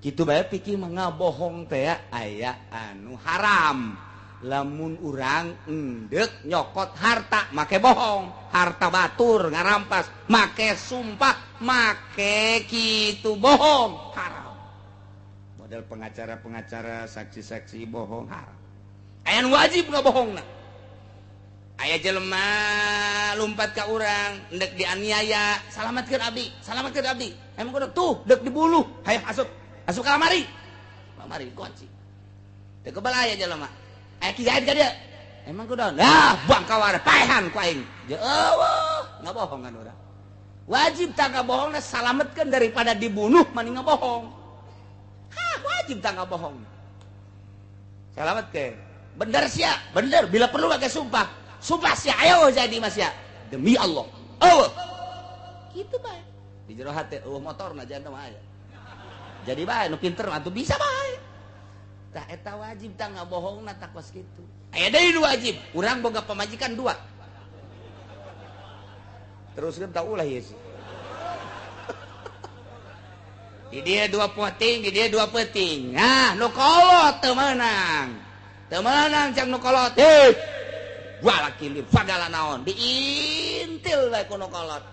Kitu bae pikir mah ngabohong teh aya anu haram. Lamun urang endek nyokot harta make bohong, harta batur ngarampas, make sumpah, make kitu bohong, haram. Model pengacara-pengacara, saksi-saksi bohong haram. Aya nu wajib ngabohongna. Aya jelema lumpat ka urang endek dianiaya, salamatkeun abdi, salamatkeun abdi. Emang kudu tuh dek dibuluh, hayang asup, asup ka lamari. Lamari kunci. Teu kebal aya jelema. Aya ki gaet ka dieu. Emang kudu nah buang kawar paehan ku aing. Eueuh, ngabohongan urang. Wajib tak ngabohongna salametkeun daripada dibunuh mending ngabohong. Hah, wajib tak ngabohong. Salametkeun. Bener sia, bener bila perlu pakai sumpah. Sumpah sia, ayo jadi mas ya. Demi Allah. Eueuh. Kitu bae. Di jero hate eueuh motorna jangan mah aya. Jadi bae nu pinter atuh bisa bae. Tah eta wajib tah ngabohongna tah kos kitu. Aya deui nu wajib, urang boga pamajikan 2. Teruskeun tah ulah ieu sih. Di dieu 2 poting, di dieu 2 peuting. Nah, nu kolot teu meunang. Teu meunang cang nu kolot. Hei. Walaki li fagala naon, diintil bae ku nu kolot.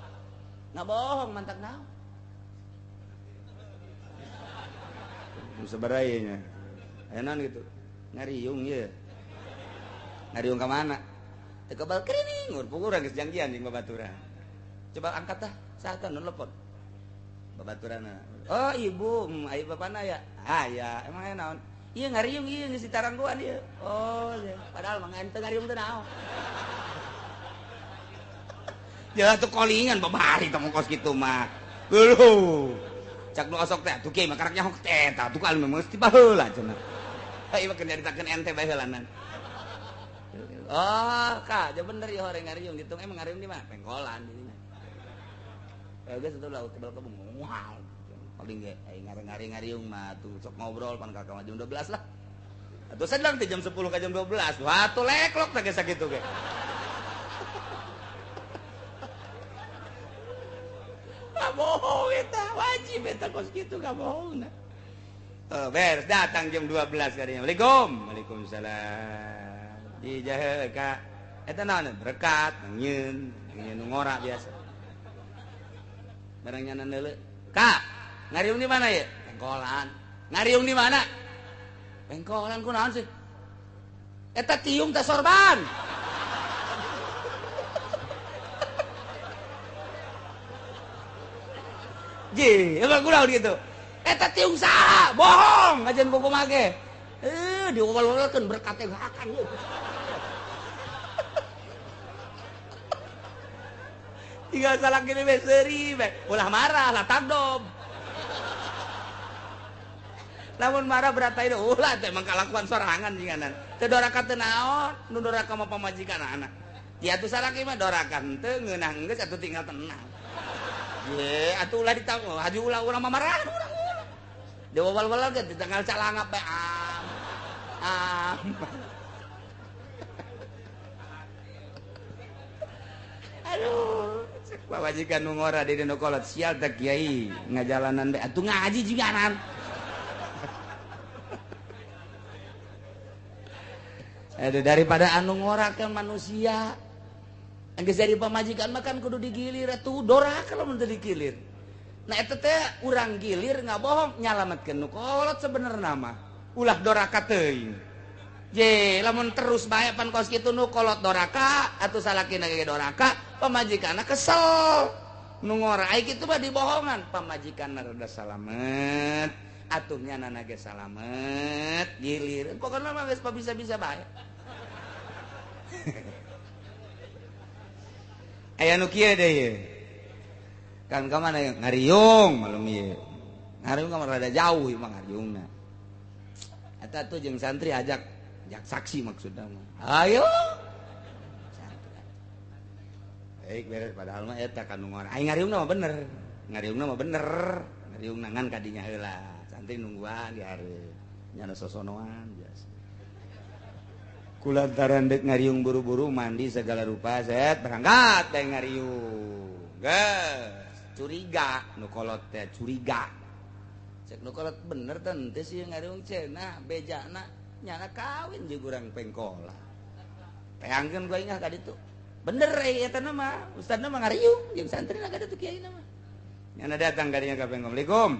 Ngabohong mantak naon. Nu sabaraha ieu nya? Enan gitu ngariung ye ngariung ka mana teu kebal kerining urang geus janggian jeung babaturan coba angkat tah saha nu telepon babaturanna oh ibu aya bapana ya ah ya emang aya naon ieu ngariung ieu geus ditarangguan ieu oh ya. Padahal mah teu ngariung teh naon jelas tuh kolingan babari teh kos kitu mah leuh cak nu osok teh atuh kieu mah karak nyaho teh eta atuh kalem mesti baheula cenah. Ieu mah keur nyaritakeun ente bae heulanan. Oh, Kak, ja bener ya horeng ngariung ditung emang ngariung di mana? Pengkolan di dinya. Geus atuh laut kebal kebung. Wah. Paling ge aing ngaring-ngaring mah tuh sok ngobrol pan ka jam 12 lah. Atuh sedang teh jam 10 ka jam 12. Wah, atuh leklok teh geus sakitu ge. Kabohong eta, wajib eta kos kitu kabohongna. Oh, beres datang jam 12 kadinya. Waalaikum. Waalaikumsalam. Di jahe ka eta naon berkat nyieun, nyieun nu ngora biasa. Barang nyanan deuleu. Kak, ngariung di mana ya? Pengkolan. Ngariung di mana? Pengkolan ku naon sih? Eta tiung teh sorban. Ji, emang ku naon gitu. Eta tiung saha? Bohong ajan buku make. Diuwal-uwalkeun berkat teh akan. Tinggal salah kini be seuri be. Ulah marah lah tagdob. Lamun marah berarti ulah teh emang kalakuan sorangan jinganan. Teu doraka teu naon, nu doraka mah pamajikan anak. Ya atuh salaki mah doraka henteu ngeunah geus atuh tinggal tenang. Ye, atuh ulah ditanggung, haji ulah ulah marah urang ulah. Diwawal-wal ge ditanggal calangap bae am. Am. Aduh, cek pamajikan nu ngora di nu kolot sial teh kiai ngajalanan bae atuh ngaji jiganan. Aduh, daripada anu ngorakeun manusia. Geus jadi pamajikan mah kan kudu digilir atuh doraka lamun teu digilir. Nah eta teh urang gilir ngabohong nyalametkeun nu kolot sebenarna mah. Ulah doraka teuing. Je, lamun terus bae pan kos kitu nu kolot doraka atuh salakina ge doraka, pamajikanna kesel. Nu ngora ai kitu mah dibohongan, pamajikanna rada salamet, atuh nyanana ge salamet, gilir. Pokona mah geus bisa-bisa bae. Aya nu kieu deui ye. Kan ka mana ngariung malum ieu. Ngariung ka rada jauh ieu mah ngariungna. Eta tuh jeung santri ajak ajak saksi maksudna mah. Ayo. Santri. Baik beres padahal mah eta ka nu ngora. Aing ngariungna mah bener. Ngariungna mah bener. Ngariungna ngan ka dinya heula. Santri nungguan di hareup. Nyana sosonoan biasa. Kulantaran dek ngariung buru-buru mandi segala rupa set berangkat dek ngariung. Geus, curiga nu kolot teh curiga. Cek nu kolot bener teh henteu sih ngariung cenah bejana nyana kawin jeung urang pengkola. Teangkeun gua ingah ka ditu. Bener eta mah, ustadna mah ngariung jeung santrina ka ditu kiaina mah. Nyana datang ka dinya ka pengkola. Assalamualaikum.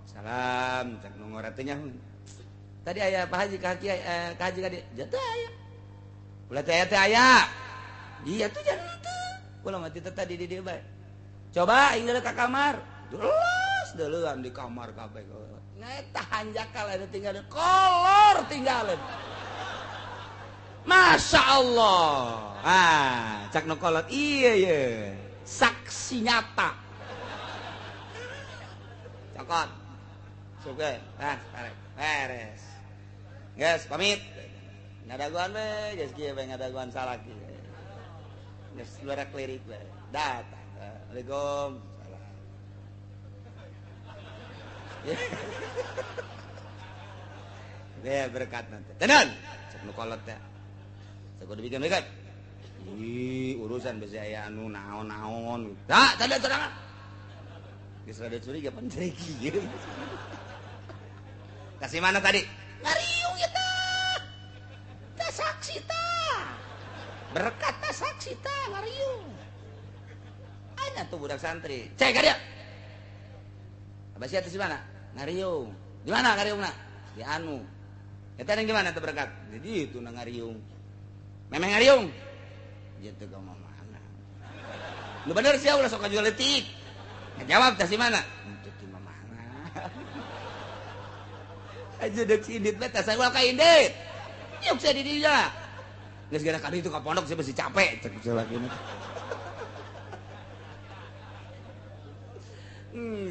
Salam cek nu ngora teh nyaho. Tadi aya Pak Haji ka kiai ka haji ka dieu. Jatuh aya. Ulah teh aya teh aya. Iya tuh jangan teu. Ulah mah teu tadi di dieu bae. Coba aing ka kamar. Terus deuleuan di kamar kabeh. Ngaeta hanjakal anu tinggal kolor tinggalin. Masya Allah. Ah, cak nu kolot iya ye. Saksi nyata. Cokot. Suge, ah, tarik. Beres. Geus pamit. Ngadaguan we, geus kieu we ngadaguan salaki. Geus luar klirik we. Datang. Assalamualaikum. Salam. Ya berkat nanti. Tenan. Cek nu kolot teh. Cek kudu bikin dekat. Ih, urusan besi aya anu naon-naon. Tah, tadi sorangan. Geus rada curiga pan kieu. Kasih mana tadi? Ngariung ya tah. Tah saksi tah. Berkat tah saksi tah ngariung. Anya tuh budak santri. Cek ka dia. Abah sia teh di mana? Ngariung. Di mana ngariungna? Di anu. Eta yang gimana teh berkat? Di ditu na ngariung. Memang ngariung. Gitu ka mana? Lu bener sia ulah sok jual leutik. Ngajawab teh si mana? Teu ti mana? Aja dek si indit beta saya ka indit. Yuk saya di dia. Geus gara ka ditu ka pondok saya masih capek cek lagi.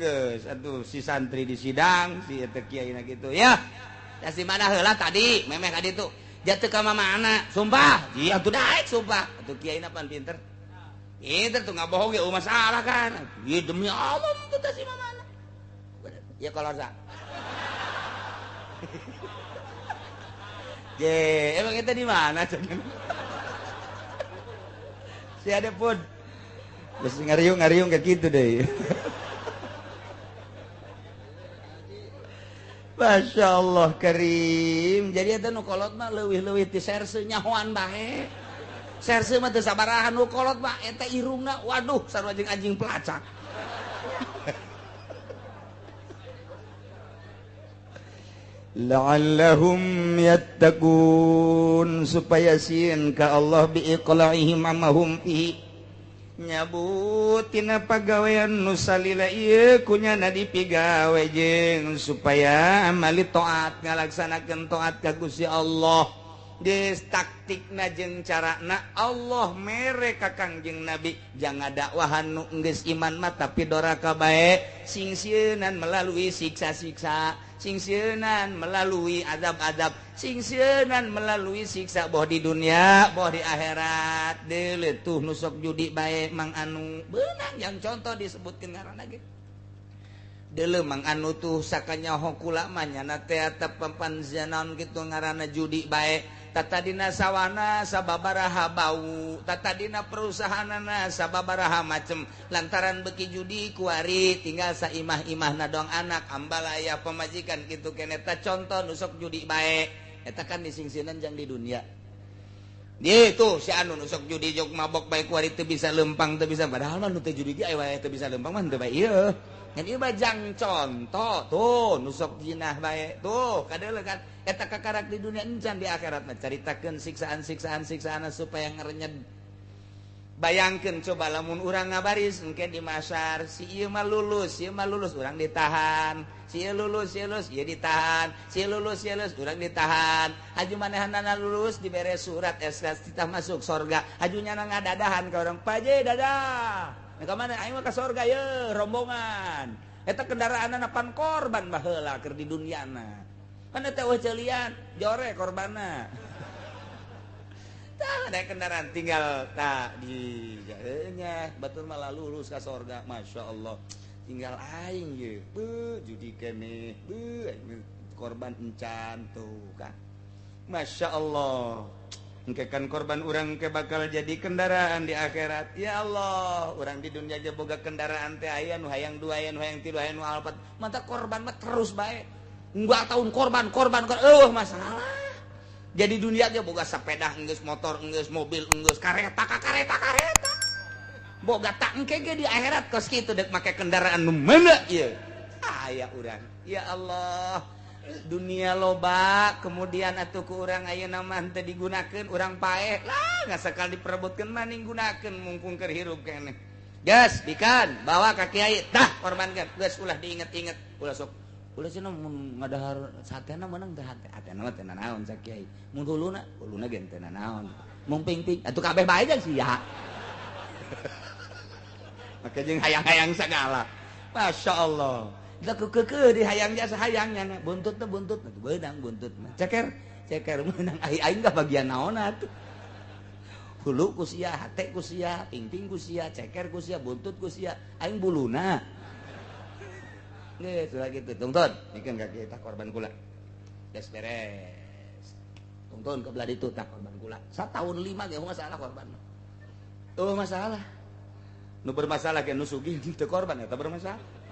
Geus atuh si santri di sidang si eta kiai na kitu ya. Da si mana heula tadi memeh ka ditu. Jatuh ka mamana sumpah. Iya atuh daek sumpah. Atuh kiai na pan pinter. Pinter tuh ngabohong ya masalah kan. Ieu demi Allah tuh teh si mamana. Ya kalau sa. Je, emang kita di mana? Si ada pun. Terus ngariung-ngariung kayak gitu deh. Masya Allah karim. Jadi eta nu kolot mah leuwih-leuwih ti serse nyahoan bae. Serse mah teu sabarahan nu kolot mah eta irungna waduh sarua jeung anjing pelacak. La'allahum yattaqun supaya sieun ka Allah biiqla'ihim amahum fihi nyabutina pagawean nu salila ieu kunyana dipigawe jeung supaya amali taat ngalaksanakeun taat ka Gusti Allah. Geus taktikna jeung carana Allah mere ka Kangjeng Nabi jangan dakwahan nu geus iman mah tapi doraka bae sing sieunan melalui siksa-siksa, sing sieunan melalui azab-azab, sing sieunan melalui siksa boh di dunia boh di akhirat. Deuleu tuh nu sok judi bae mang anu beunang yang contoh disebutkeun ngaranna ge. Deuleu mang anu tuh sakanyaho kula mah nyana teh atep pampanzanaon kitu ngaranna judi bae. Tatadina sawana sababaraha bau, tatadina perusahaanana sababaraha macem lantaran beki judi kuari tinggal saimah-imahna doang anak ambalaya pemajikan kitu keneh eta contoh nu sok judi bae eta kan disingsieunan jang di dunia. Di tuh si anu nu sok judi jog mabok bae kuari teu bisa lempang teu bisa padahal mah nu teu judi ge aya wae teu bisa lempang mah teu bae ieu. Ngan ieu mah jang contoh tuh nu sok jinah bae tuh kadeuleu kan eta kakarak di dunia encan di akhirat mah caritakeun siksaan-siksaan-siksaan supaya ngerenyed. Bayangkeun coba lamun urang ngabaris engke di masar si ieu mah lulus, si ieu mah lulus urang ditahan, si ieu lulus, si ieu lulus ieu ditahan, si ieu lulus, si ieu lulus urang ditahan. Haju manehanana lulus dibere surat SK titah masuk sorga. Haju nyana ngadadahan ka urang, "Paje dadah." Nah, ka mana aing mah ka sorga ye rombongan. Eta kendaraanna pan korban baheula keur di duniana. Kan eta eueuh ceulian, jore korbanna. Tah ada kendaraan tinggal tah di nya batur malah lulus ka sorga. Masya Allah. Tinggal aing ye. Beuh judi keneh, beuh korban encan tuh kan. Masya Allah. Engke kan korban urang ke bakal jadi kendaraan di akhirat. Ya Allah, urang di dunia ge boga kendaraan teh aya nu hayang dua, aya nu hayang tilu, aya nu alpat. Mata korban mah terus bae. Enggak tahun korban, korban, korban. Masalah. Jadi dunia ge boga sepeda enggeus, motor enggeus, mobil enggeus, kareta ka kareta kareta. Boga tak engke ge di akhirat kos kitu dek make kendaraan nu mana ieu. Aya urang. Ya Allah. Dunia loba kemudian atuh ku urang ayeuna mah teu digunakeun urang paeh lah ngasakal diperebutkeun maning gunakeun mungkung keur hirup keneh. Geus bikan bawa ka kiai tah korbankeun geus ulah diinget-inget ulah sok ulah cenah mun ngadahar satena meunang teh hate hatena mah teu nanaon sa kiai mun huluna huluna ge teu nanaon mun pingping atuh kabeh bae jeung sia. Maka jeung hayang-hayang sagala. Masya Allah. Ke di hayang jasa hayangnya buntut tuh buntut benang buntut ceker ceker menang aing aing bagian naon atuh hulu ku sia hate ku sia pingping ku sia ceker ku sia buntut ku sia aing buluna geus sudah kitu tungtun mikeun ka kita korban kula geus beres tungtun ke belah ditu tah korban kula satahun 5 ge masalah korban tuh masalah nu bermasalah ge nu sugih teu korban eta bermasalah.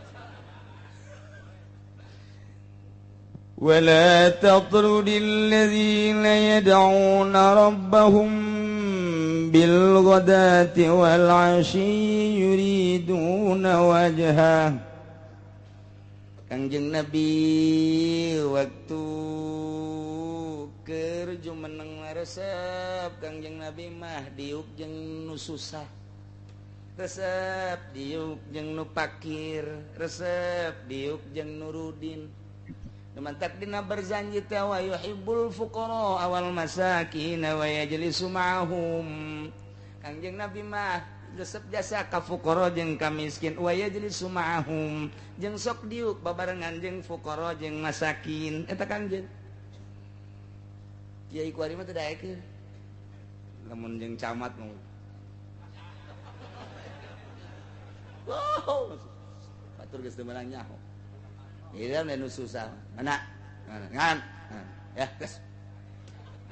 ولا تطرد الذين يدعون ربهم بالغداة والعشي يريدون وجهه. Kangjeng Nabi waktu keur jumeneng resep Kangjeng Nabi mah diuk jeung nu susah, resep diuk jeung nu pakir, resep diuk jeung nu rudin. Mantak dina berzanji teh wa yuhibbul fuqara awal masakin wa yajlisu ma'ahum. Kangjeng Nabi mah resep jasa ka fuqara jeung ka miskin wa yajlisu ma'ahum jeung sok diuk babarengan jeung fuqara jeung masakin eta Kangjeng. Kiai kuari mah teu daekeun. Lamun jeung camat mah. Wow, batur geus teu meunang nyaho. Iya, nu susah. Mana? Ngan. Ya, geus.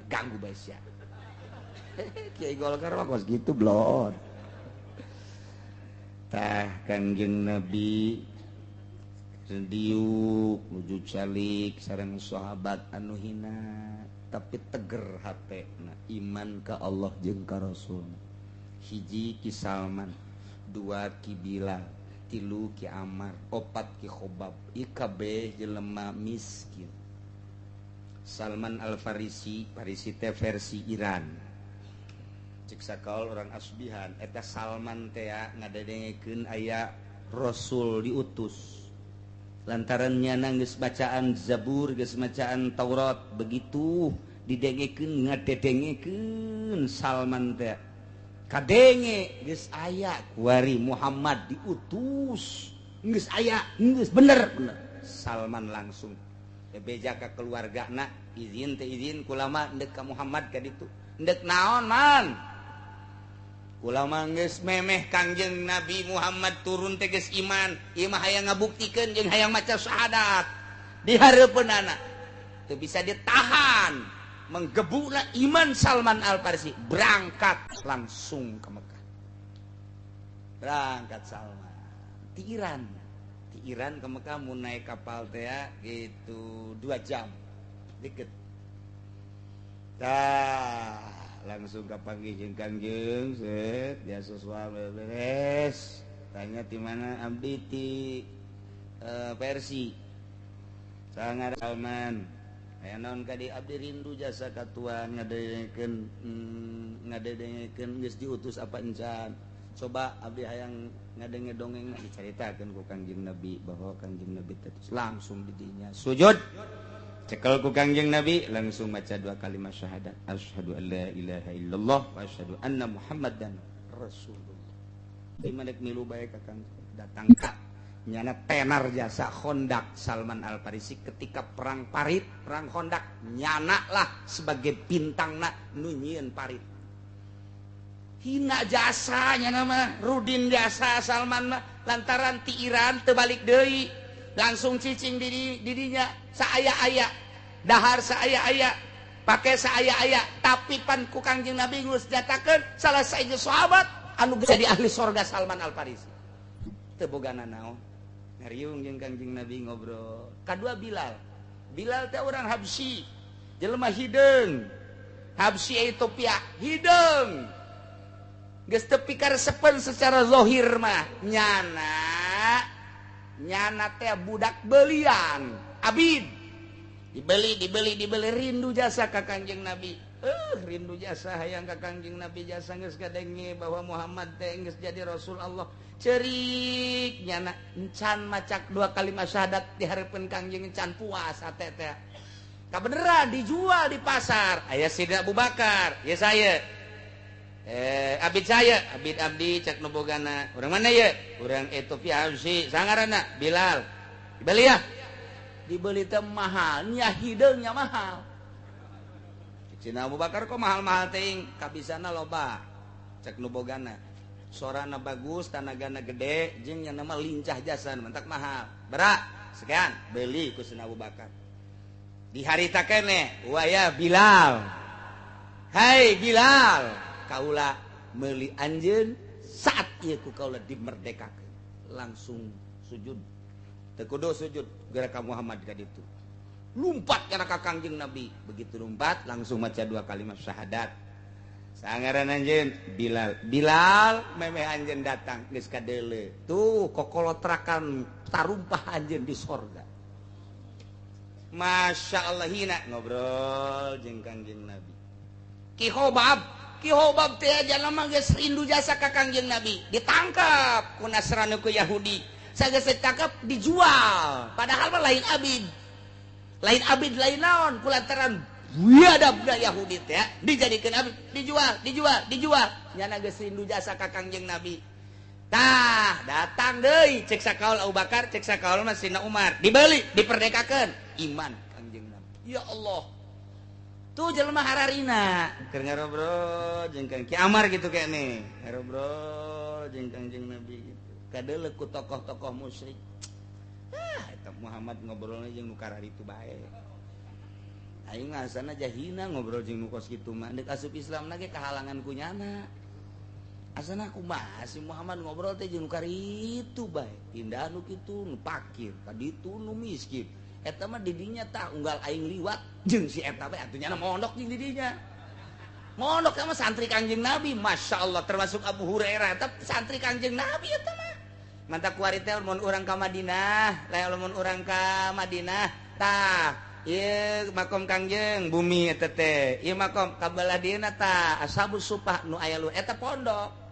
Ganggu bae sia. Kiai Golkar mah kos gitu blon. Tah Kangjeng Nabi diuk nuju calik sareng sahabat anu hina tapi teger hatena iman ka Allah jeung ka Rasul. Hiji Ki Salman, dua Ki Bilal, tilu Ki Amar, opat Ki Khobab, IKB jelema miskin. Salman Al-Farisi, Farisi teh versi Iran. Cek sakaol orang Asbihan, eta Salman teh ngadedengekeun aya Rasul diutus. Lantaran nyana geus bacaan Zabur, geus bacaan Taurat, begitu didengekeun ngadedengekeun Salman teh. Kadenge geus aya kuari Muhammad diutus geus aya geus bener bener Salman langsung bebeja ka keluargana izin teh izin kulama ndek ka Muhammad ka ditu ndek naon man kulama geus memeh Kangjeng Nabi Muhammad turun teh geus iman ieu mah hayang ngabuktikeun jeung hayang maca syahadat di hareupeunana teu bisa ditahan menggebuklah iman Salman Al-Farisi berangkat langsung ke Mekah. Berangkat Salman di Iran, di Iran ke Mekah mau naik kapal teh gitu 2 jam deket. Tah langsung kapanggih jeung Kangjeng set biasa suami beres tanya di mana abdi ti Persi sangat Salman. Aya naon ka di abdi rindu jasa ka tuan ngadengekeun ngadengekeun geus diutus apa encan. Coba abdi hayang ngadenge dongeng dicaritakeun ku Kangjeng Nabi bahwa Kangjeng Nabi teh langsung di dinya sujud. Cekel ku Kangjeng Nabi langsung maca 2 kalimat syahadat. Asyhadu an la ilaha illallah wa asyhadu anna Muhammadan Rasulullah. Di mana milu bae ka Kangjeng datang ka nyana tenar jasa Khondak Salman Al-Farisi ketika perang Parit, perang Khondak nyana lah sebagai bintangna nu nyieun parit. Hina jasanya nama Rudin jasa Salman mah lantaran ti Iran teu balik deui langsung cicing di didinya saaya-aya dahar saaya-aya Pake saaya-aya tapi pan ku Kangjeng Nabi geus nyatakeun salah sahiji sahabat anu jadi ahli sorga Salman Al Farisi. Teu boga nanaon. Ngariung jeung Kangjeng Nabi ngobrol. Kadua Bilal. Bilal teh orang Habsyi, jelema hideung. Habsyi Ethiopia, hideung. Geus teu pikaresepeun secara zahir mah. Nyana nyana teh budak belian, abid. Dibeli, dibeli, dibeli, rindu jasa ka Kangjeng Nabi. Rindu jasa hayang ka Kangjeng Nabi jasa geus kadenge bahwa Muhammad teh geus jadi Rasul Allah. Cerik nyana encan macak dua kalimat syahadat di hareupeun Kangjeng encan puas hate teh. Kabeneran dijual di pasar. Aya Sidina Abu Bakar, ya saya. Abid saya, abid abdi cek nu bogana. Urang mana ye? Urang Ethiopia Habsyi, sangaranna Bilal. Dibeli ya? Dibeli teh mahal, nya hideungnya mahal. Cina Abu Bakar kok mahal-mahal teuing, kabisana loba. Cek nu bogana. Sorana bagus, tanagana gede, jeung nya nama lincah jasa, mentak mahal. Berak, sekian, beli ku Sina Abu Bakar. Di harita keneh, waya Bilal. Hai Bilal, kaula meuli anjeun saat ieu ku kaula dimerdekakeun. Langsung sujud. Teu kudu sujud geura ka Muhammad ka ditu. Lumpat kana ka Kangjeng Nabi. Begitu lumpat langsung maca dua kalimat syahadat. Sangaran anjeun Bilal. Bilal memeh anjeun datang geus kadeuleu. Tuh kokolotrakan tarumpah anjeun di sorga. Masya Allah hina ngobrol jeung Kangjeng Nabi. Ki Hobab, Ki Hobab teh jalma geus rindu jasa ka Kangjeng Nabi. Ditangkap ku Nasrani ku Yahudi. Sageus ditangkap dijual. Padahal mah lain abid. Lain abid lain naon kulantaran biadabna Yahudi teh dijadikeun abid, dijual, dijual, dijual. Nyana geus rindu jasa ka Kangjeng Nabi. Tah, datang deui cek sakaul Abu Bakar, cek sakaul mah Sina Umar. Dibeli, diperdekakeun. Iman Kangjeng Nabi. Ya Allah. Tuh jelema hararina keur ngarobrol jeung Kang Ki Amar gitu kene. Ngarobrol jeung Kangjeng Nabi gitu. Kadeuleu ku tokoh-tokoh musyrik. Ah, eta Muhammad ngobrolna jeung nu kararitu bae. Aing mah asana jahina ngobrol jeung nu kos kitu mah. Deuk asup Islam na ge kahalangan ku nyana. Asana kumaha si Muhammad ngobrol teh jeung nu karitu bae. Pindah nu kitu nu pakir, kaditu nu miskin. Eta mah didinya tah unggal aing liwat jeung si eta bae atuh nyana mondok jeung didinya. Mondok sama santri Kangjeng Nabi, Masya Allah termasuk Abu Hurairah eta santri Kangjeng Nabi eta mah. Mantap kuari teh mun urang ka Madinah, lae mun urang ka Madinah tah ieu makom Kangjeng bumi eta teh. Ieu makom ka belah dieuna tah Ashabus Supah nu aya lu eta pondok.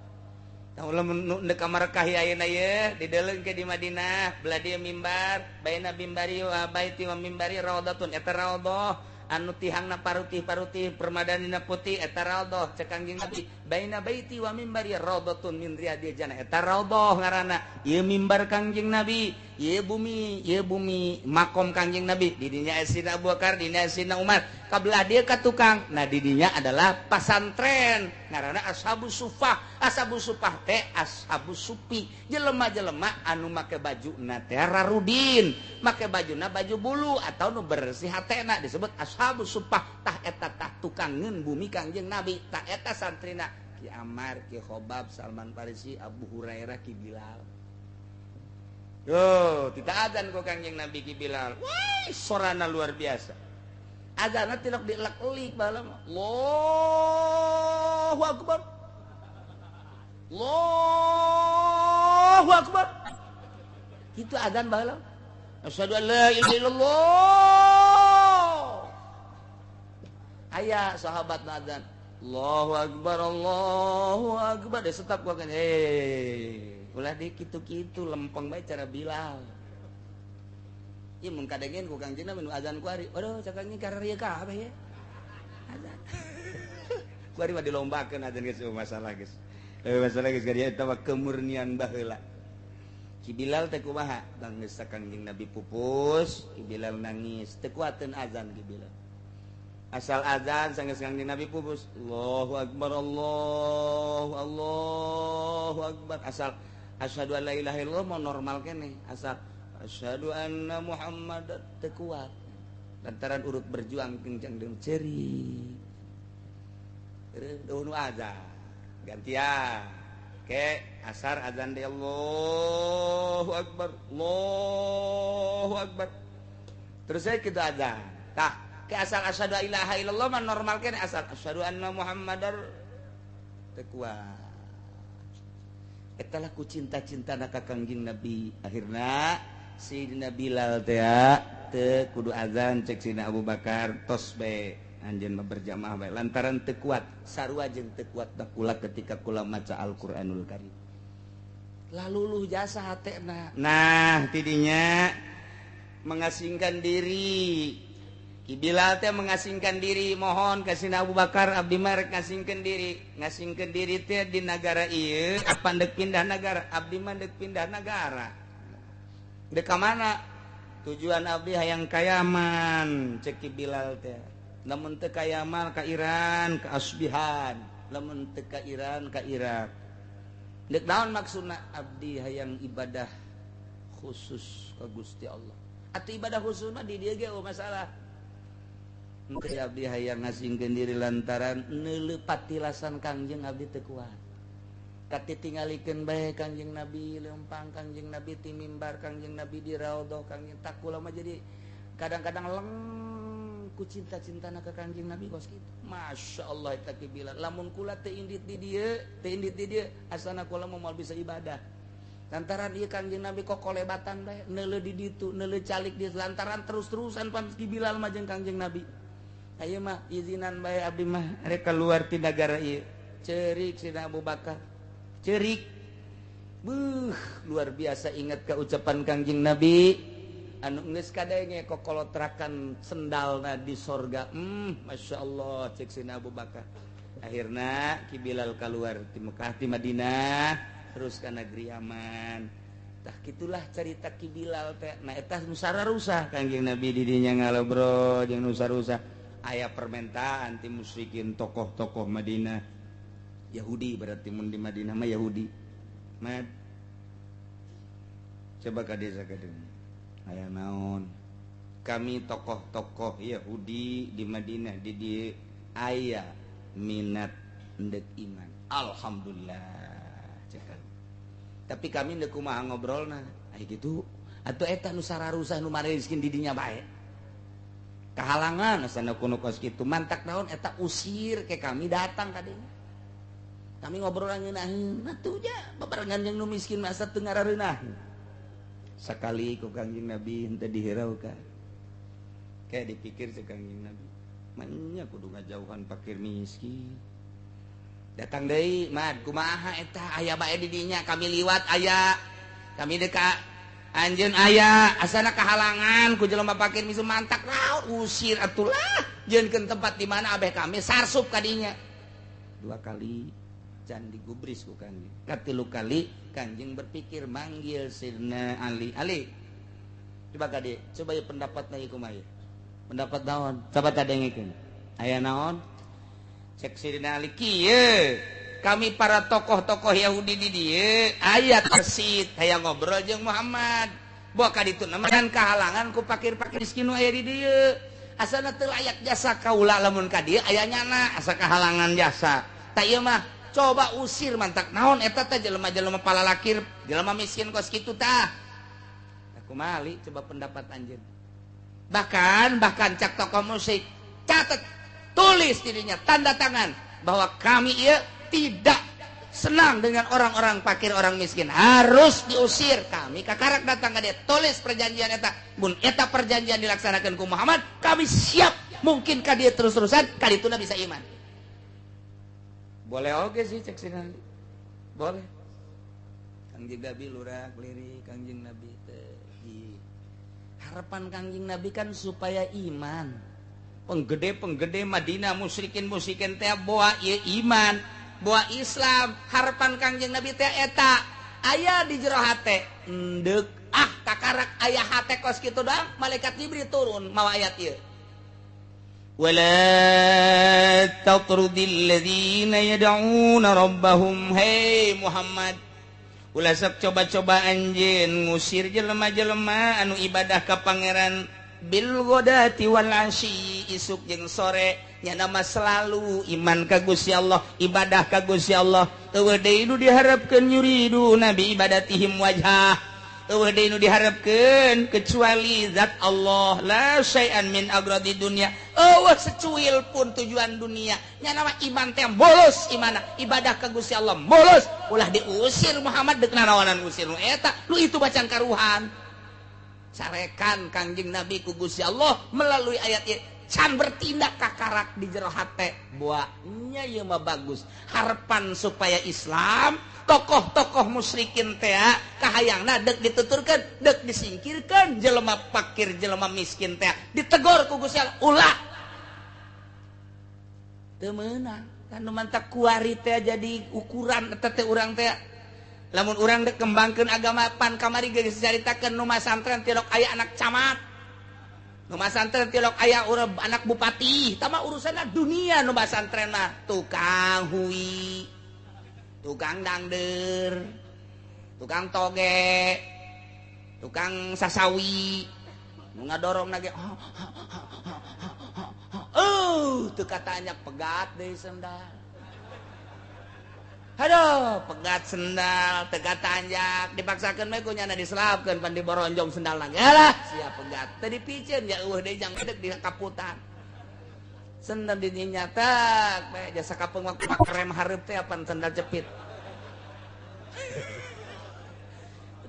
Tah lamun nu deuk ka Makkah ayeuna ye dideleung ke di Madinah, belah dieu mimbar, baina mimbari wa baiti wa mimbari raudhatun eta raudhah anu tihangna parutih-parutih permadanina putih eta raudhah cek Kangjeng Nabi baina baiti wa mimbari raudhatun min riyadil jannah eta raudhah ngaranna ieu mimbar Kangjeng Nabi ieu bumi makom Kangjeng Nabi di dinya Sayyidina Abu Bakar di dinya Sayyidina Umar ka belah dieu ka tukang nah di dinya adalah pasantren ngaranna Ashabus Sufah. Ashabus Sufah teh ashabus supi jelema-jelema anu make bajuna teh rarudin make bajuna baju bulu atau nu bersih hatena disebut Ashabus Supah. Tah eta tah tukangeun bumi Kangjeng Nabi tah eta santrina Ki Amar, Ki Khobab, Salman Farisi, Abu Hurairah, Ki Bilal. Yo, tidak azan ku Kangjeng Nabi Ki Bilal. Wah, sorana luar biasa. Azanna tilok dielek-elik baheula mah. Allahu Akbar. Allahu Akbar. Itu azan baheula. Asyhadu an la ilaha illallah. Aya sahabat azan. Allahu Akbar, Allahu Akbar. Dia tetap gua kan ulah di kitu-kitu lempeng bae cara Bilal. Ieu mun kadengen ku Kangjeng Nabi nu azan ku ari. Aduh, cak Kangjeng kararieu kabeh ye. Azan. Ku ari mah dilombakeun azan geus masalah geus. Masalah geus ka dieu eta mah kemurnian baheula. Ki Bilal teh kumaha? Banggeus Kangjeng Nabi pupus, Ki Bilal nangis, teu kuateun azan Ki Bilal. Asal azan sanggeus Kangjeng Nabi pupus, Allahu Akbar, Allahu Allahu Akbar. Asal asyhadu an la ilaha illallah mau normal keneh, asal asyhadu anna Muhammadan teu kuat. Lantaran urut berjuang kencang jeung ceri. Eueuh nu azan. Gantian. Ke asar azan de Allahu Akbar. Allahu Akbar. Terus saya kitu azan. Tah, ke asal asyhadu ilaha illallah mah normal keneh asal asyhadu anna Muhammadar teu kuat. Eta lah ku cinta-cintana ka Kangjeng Nabi. Akhirna Sayyidina Bilal teh teu kudu azan cek Sayyidina Abu Bakar tos bae anjeun mah berjamaah bae lantaran teu kuat sarua jeung teu kuat da kula ketika kula maca Al-Qur'anul Karim. Laluluh jasa hatena. Nah, tidinya mengasingkan diri. Ki Bilal teh mengasingkan diri mohon ka Sayyidina Abu Bakar abdi mah rek ngasingkeun diri. Ngasingkeun diri teh di nagara ieu apa deuk pindah nagara? Abdi mah deuk pindah nagara. Dek ka mana? Tujuan abdi hayang ka Yaman cek Ki Bilal teh. Lamun teu ka Yaman ka Iran ka Asbihan, lamun teu ka Iran ka Irak. Deuk naon maksudna? Abdi hayang ibadah khusus ka Gusti Allah. Atuh ibadah khusus mah di dieu ge eueuh masalah. Engke abdi hayang ngasingkeun diri lantaran neuleuh patilasan Kangjeng abdi teu kuat. Katitingalikeun bae Kangjeng Nabi leumpang Kangjeng Nabi ti mimbar Kangjeng Nabi di raudhah Kangjeng tak kula mah jadi kadang-kadang leng ku cinta-cintana ka Kangjeng Nabi kos kitu. Masya Allah eta Ki Bilal. Lamun kula teu indit di dieu, teu indit di dieu, asana kula mah moal bisa ibadah. Lantaran ieu Kangjeng Nabi kok kolebatan bae, neuleuh di ditu, neuleuh calik di lantaran terus-terusan pan Ki Bilal mah jeung Kangjeng Nabi. Ayo mah izinan bae abdi mah rek keluar ti nagara ieu. Cerik Sayyidina Abu Bakar. Cerik. Beuh, luar biasa ingat ke ucapan Kangjeng Nabi anu geus kadenge kokolotrakan sendalna di sorga. Masya Allah cek Sayyidina Abu Bakar. Akhirna Ki Bilal keluar ti Mekah ti Madinah terus ka negeri Yaman. Tah kitulah cerita Ki Bilal teh. Nah eta nu sararusah Kangjeng Nabi di dinya ngalobrol jeung nu sararusah. Aya permintaan ti musyrikin tokoh-tokoh Madinah Yahudi berarti mun di Madinah mah Yahudi. Mad coba ka desa ka dieu. Aya naon? Kami tokoh-tokoh Yahudi di Madinah di dieu aya minat ndek iman. Alhamdulillah cek. Tapi kami ndek kumaha ngobrolna? Aya kitu atuh eta nu sararusah nu mareuskeun di dinya bae. Kahalangan asana kuno kos kitu mantak naon eta usir ke kami datang ka dinya. Kami ngobrol ngeunaheun atuh nya babarengan jeung nu miskin masa teu ngarareunah. Sakali ku Kangjeng Nabi henteu dihiraukeun. Kayak dipikir si Kangjeng Nabi, manya kudu ngajauhan fakir miskin. Datang deui, mad kumaha eta aya bae di dinya kami liwat aya. Kami deka anjeun aya asana kahalangan ku jelema fakir miskin mantak naon usir atulah jieunkeun tempat di mana abeh kami sarsup ka dinya. Dua kali can digubris ku Kangjeng. Katilu kali Kangjeng berpikir manggil Sayyidina Ali. Ali, coba ka dieu, coba ieu pendapatna ieu kumaha ieu? Pendapat naon? Coba tadengekeun. Aya naon? Cek Sayyidina Ali kieu. Kami para tokoh-tokoh Yahudi di dieu aya tersit hayang ngobrol jeung Muhammad. Boa ka ditu mah kahalangan ku fakir-fakir miskin nu aya di dieu. Asana teu layak jasa kaula lamun ka dieu aya nyana asa kahalangan jasa. Tah ieu mah coba usir mantak naon eta teh jelema-jelema palalakir, jelema miskin kos kitu tah. Kumaha Ali coba pendapat anjeun. Bahkan cak tokoh musik catat tulis dirinya tanda tangan bahwa kami ieu tidak senang dengan orang-orang fakir, orang miskin, harus diusir. Kami kakarak datang ka dia tulis perjanjian eta. Mun eta perjanjian dilaksanakan ku Muhammad, kami siap. Mungkin ka dia terus-terusan ka dituna bisa iman. Boleh oke sih cek Sayyidina Ali. Boleh. Kangjeng Nabi lurak lirik Kangjeng Nabi teh. Harapan Kangjeng Nabi kan supaya iman. Penggede-penggede Madinah musyrikin-musyrikin teh boa ieu iman, boa Islam. Harapan Kangjeng Nabi teh eta aya di jero hate. Endek ah kakarak aya hate kos kitu doang malaikat Jibril turun mawa ayat ieu. Wala tatrudil ladzina yad'una rabbahum. Hey Muhammad, ulah sok coba-coba anjeun ngusir jelema-jelema anu ibadah ka pangeran bil ghadati wal asyi isuk jeung sore nya nama selalu iman ka Gusti Allah, ibadah ka Gusti Allah. Eueuh deui nu diharapkeun yuridu nabi ibadatihim wajhah. Eueuh deui nu diharapkeun kecuali zat Allah, la syai'an min agradi dunya. Eueuh secuil pun tujuan dunia. Nya nama iman teh mulus imana, ibadah ka Gusti Allah mulus. Ulah diusir Muhammad deuk naraonan usir nu eta, lu itu bacang karuhan. Sarekan Kangjeng Nabi ku Gusti Allah melalui ayat ieu can bertindak kakarak di jero hate. Buahnya ieu mah bagus. Harapan supaya Islam tokoh-tokoh musyrikin teh kahayangna deuk dituturkeun, deuk disingkirkeun jelema fakir, jelema miskin teh ditegor ku Gusti Allah ulah. Teu meunang kan nu mantak kuari teh jadi ukuran eta teh urang teh. Lamun urang dek kembangkeun agama pan kamari geus dicaritakeun nu masantren tilok aya anak camat. Nu masantren tilok aya urang anak bupati, tama urusanna dunia nu masantren mah tukang hui, tukang dangder, tukang toge, tukang sasawi, nu ngadorong nage. Teu katanya pegat deui sendal. Aduh, pegat sendal, teu katanjak, dipaksakeun we ku nyana diselapkeun pan diboronjong sendal lagi. Alah, sia pegat. Teu dipiceun ya eueuh deui jang gedeg di kaputan. Sendal di nyatak, bae jasa kapeung mah krem hareup teh apan sendal jepit.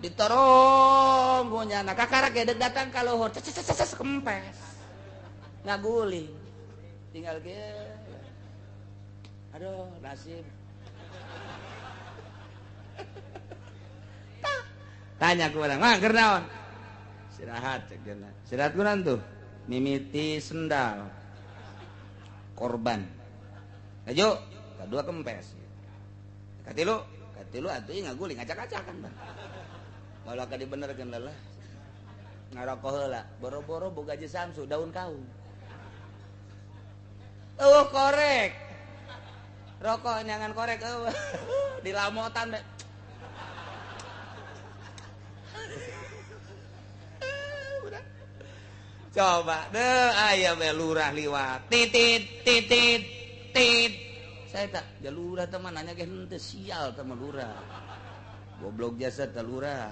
Ditorong ku nyana kakarak gedeg datang ka luhur, ces ces ces kempes. Ngaguling. Tinggal kieu. Aduh, nasib. Tanya ku urang, "Mang, keur naon?" Istirahat cek geuna. Istirahat kunaon tuh? Mimiti sendal. Korban. Ayo, kadua kempes. Katilu, katilu atuh ieu ngaguling acak-acakan, Bang. Malah ka dibenerkeun lelah. Ngarokok heula, boro-boro boga je Samsu daun kaung. Eueuh korek. Rokok nyangan korek eueuh. Dilamotan be. Coba deh aya we lurah liwat titit titit tit. Saya tak ja lurah teh mah nanya ge henteu sial teh mah lurah. Goblok jasa teh lurah.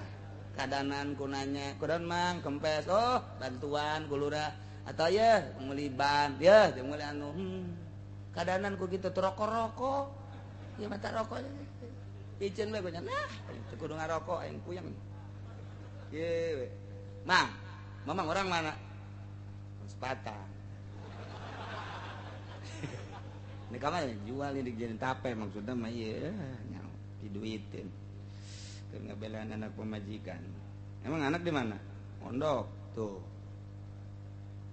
Kadanan ku nanya, "Kudaon Mang kempes?" "Oh, bantuan ku lurah." Atau ya meuli ban, ya meuli anu. Kadanan ku kitu teu rokok-rokok. Ieu mah teh rokok. Piceun we nya. Nah, teu kudu ngarokok aing puyeng. Ye we. Mang, mamang orang mana? Sepatang. Ini kamar jual ini dijadiin tape maksudnya mah ieu nyaho diduitin. Keur ngabelaan anak pemajikan. Emang anak di mana? Mondok tuh.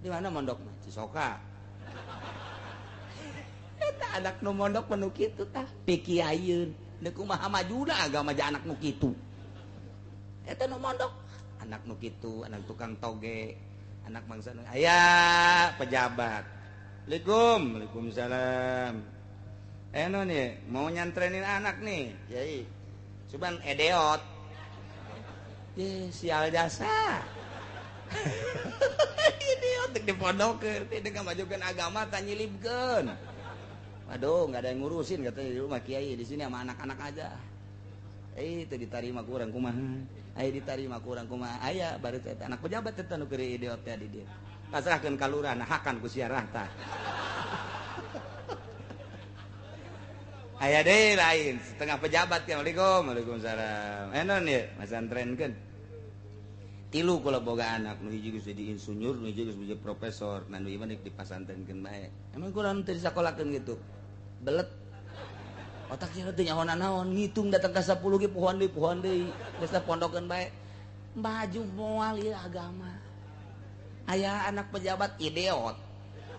Di mana mondok mah? Cisoka. Eta anak nu mondok mah nu kitu tah, pikiayeun. Deuk kumaha majuna agama ja anak nu kitu. Eta nu mondok, anak nu kitu, anak tukang toge, anak bangsa aya pejabat. Assalamualaikum. Waalaikumsalam. Eno nih mau nyantrenin anak nih, kiai. Cuman edeot. Ye, sial jasa. Idiot dek dipondokeun, teh dek ngamajukeun agama tah nyilibkeun. Waduh, enggak ada yang ngurusin katanya di rumah kiai, di sini sama anak-anak aja. Itu ditarima kurang kumaha. Aya ditarima kurang kumaha. Aya baru teh anak pejabat teh nu keur idiot teh di dieu. Pasrahkeun ka lurah nah hakan ku siarah tah. Aya deui lain setengah pejabat ya. Assalamualaikum. Waalaikumsalam. Enon ye masantrenkeun. Tilu kula boga anak nu hiji geus jadi insinyur, nu hiji geus jadi profesor, nah nu ieu mah dipasantrenkeun bae. Emang kula teu disakolakeun kitu. Belet. Otaknya teu nyaho naon, ngitung datang ka 10 ge pohoan deui. Geus teh pondokeun bae. Maju moal ieu agama. Aya anak pejabat idiot.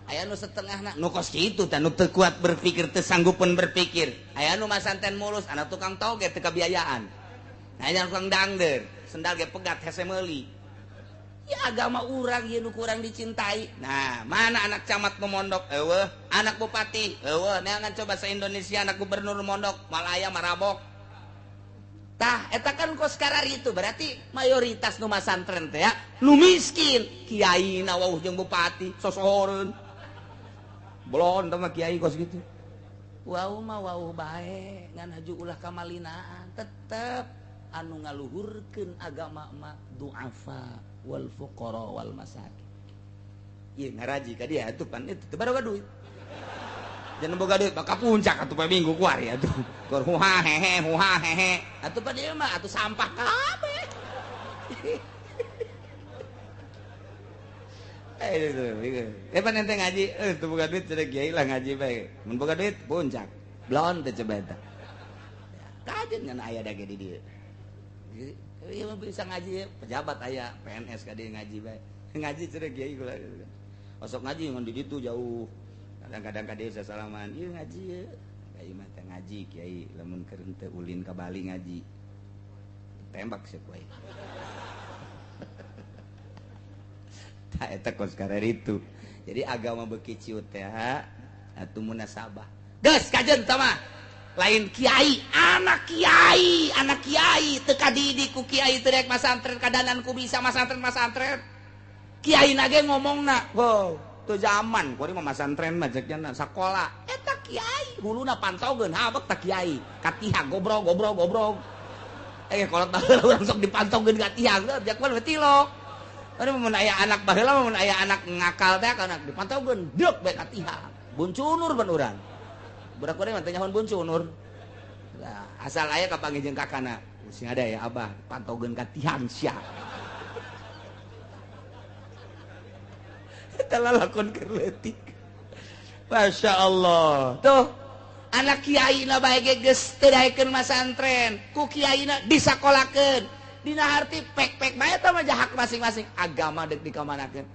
Aya nu setengahna nu kos kitu teh nu teu kuat berpikir, teu sanggupeun berpikir. Aya nu masanten mulus, anak tukang toge teu kabiayaan. Aya tukang dangder, sendal ge pegat hese meuli. Ya agama urang ieu nu kurang dicintai. Nah, mana anak camat nu mondok? Eueuh, anak bupati? Eueuh, neangan coba se-Indonesia anak gubernur mondok, Malaya marabok. Tah eta kan kos karari itu berarti mayoritas nu masantren teh ya nu miskin, kiai na wauh jeung bupati sosohoreun. Belon teh mah kiai kos gitu. Wau mah wauh bae ngan haju ulah kamalinaan, tetep anu ngaluhurkeun agama mah duafa wal fuqara wal masakin. Ieu ngaraji ka dia atuh pan itu teu baroga duit. Jangan boga duit bakal puncak atuh poe minggu kuari atuh. Keur huha hehe huha hehe. Atuh pa dieu mah atuh sampah kabeh. Eh pan ente ngaji, teu boga duit cenah kiai lah ngaji bae. Mun boga duit puncak. Blon teh coba eta. Kajen ngan aya da ge di dieu. Ieu mah bisa ngaji pejabat aya PNS ka dieu ngaji bae. Ngaji cenah kiai kula. Osok ngaji ngan di ditu jauh. Kadang-kadang ka dieu sasalaman, ieu ngaji ye. Kiai mah teh ngaji kiai lamun keur henteu ulin ka Bali ngaji. Tembak sia ku aing. Tah eta kos kararitu. Jadi agama beuki ciut teh atuh munasabah. Geus kajeun tah mah. Lain kiai, anak kiai teu kadidik ku kiai teu rek masantren kadanan ku bisa masantren. Kiai na ge ngomongna, "Wow, teu zaman kuari mah masantren mah cek nya sakola." Eta kiai huluna pantaugeun habek ta kiai, katiha gobrog gobrog gobrog. Kolot baheula urang sok dipantaugeun ka tihang, jak mah tilok. Ari mun aya anak baheula mun aya anak ngakal teh anak dipantaugeun deuk bae ka tihang. Buncunur ban urang. Budak urang mah teh nyahoan buncunur. Lah, asal aya kapanggih jeung kakana. Sing ada ya abah pantaugeun ka tihang sia. Eta lalakon keur leutik. Masya Allah. Tuh, anak kiai na bae ge geus teu daekeun masantren, ku kiai na disakolakeun. Dina harti pek-pek bae eta mah hak masing-masing. Agama deuk dikamanakeun.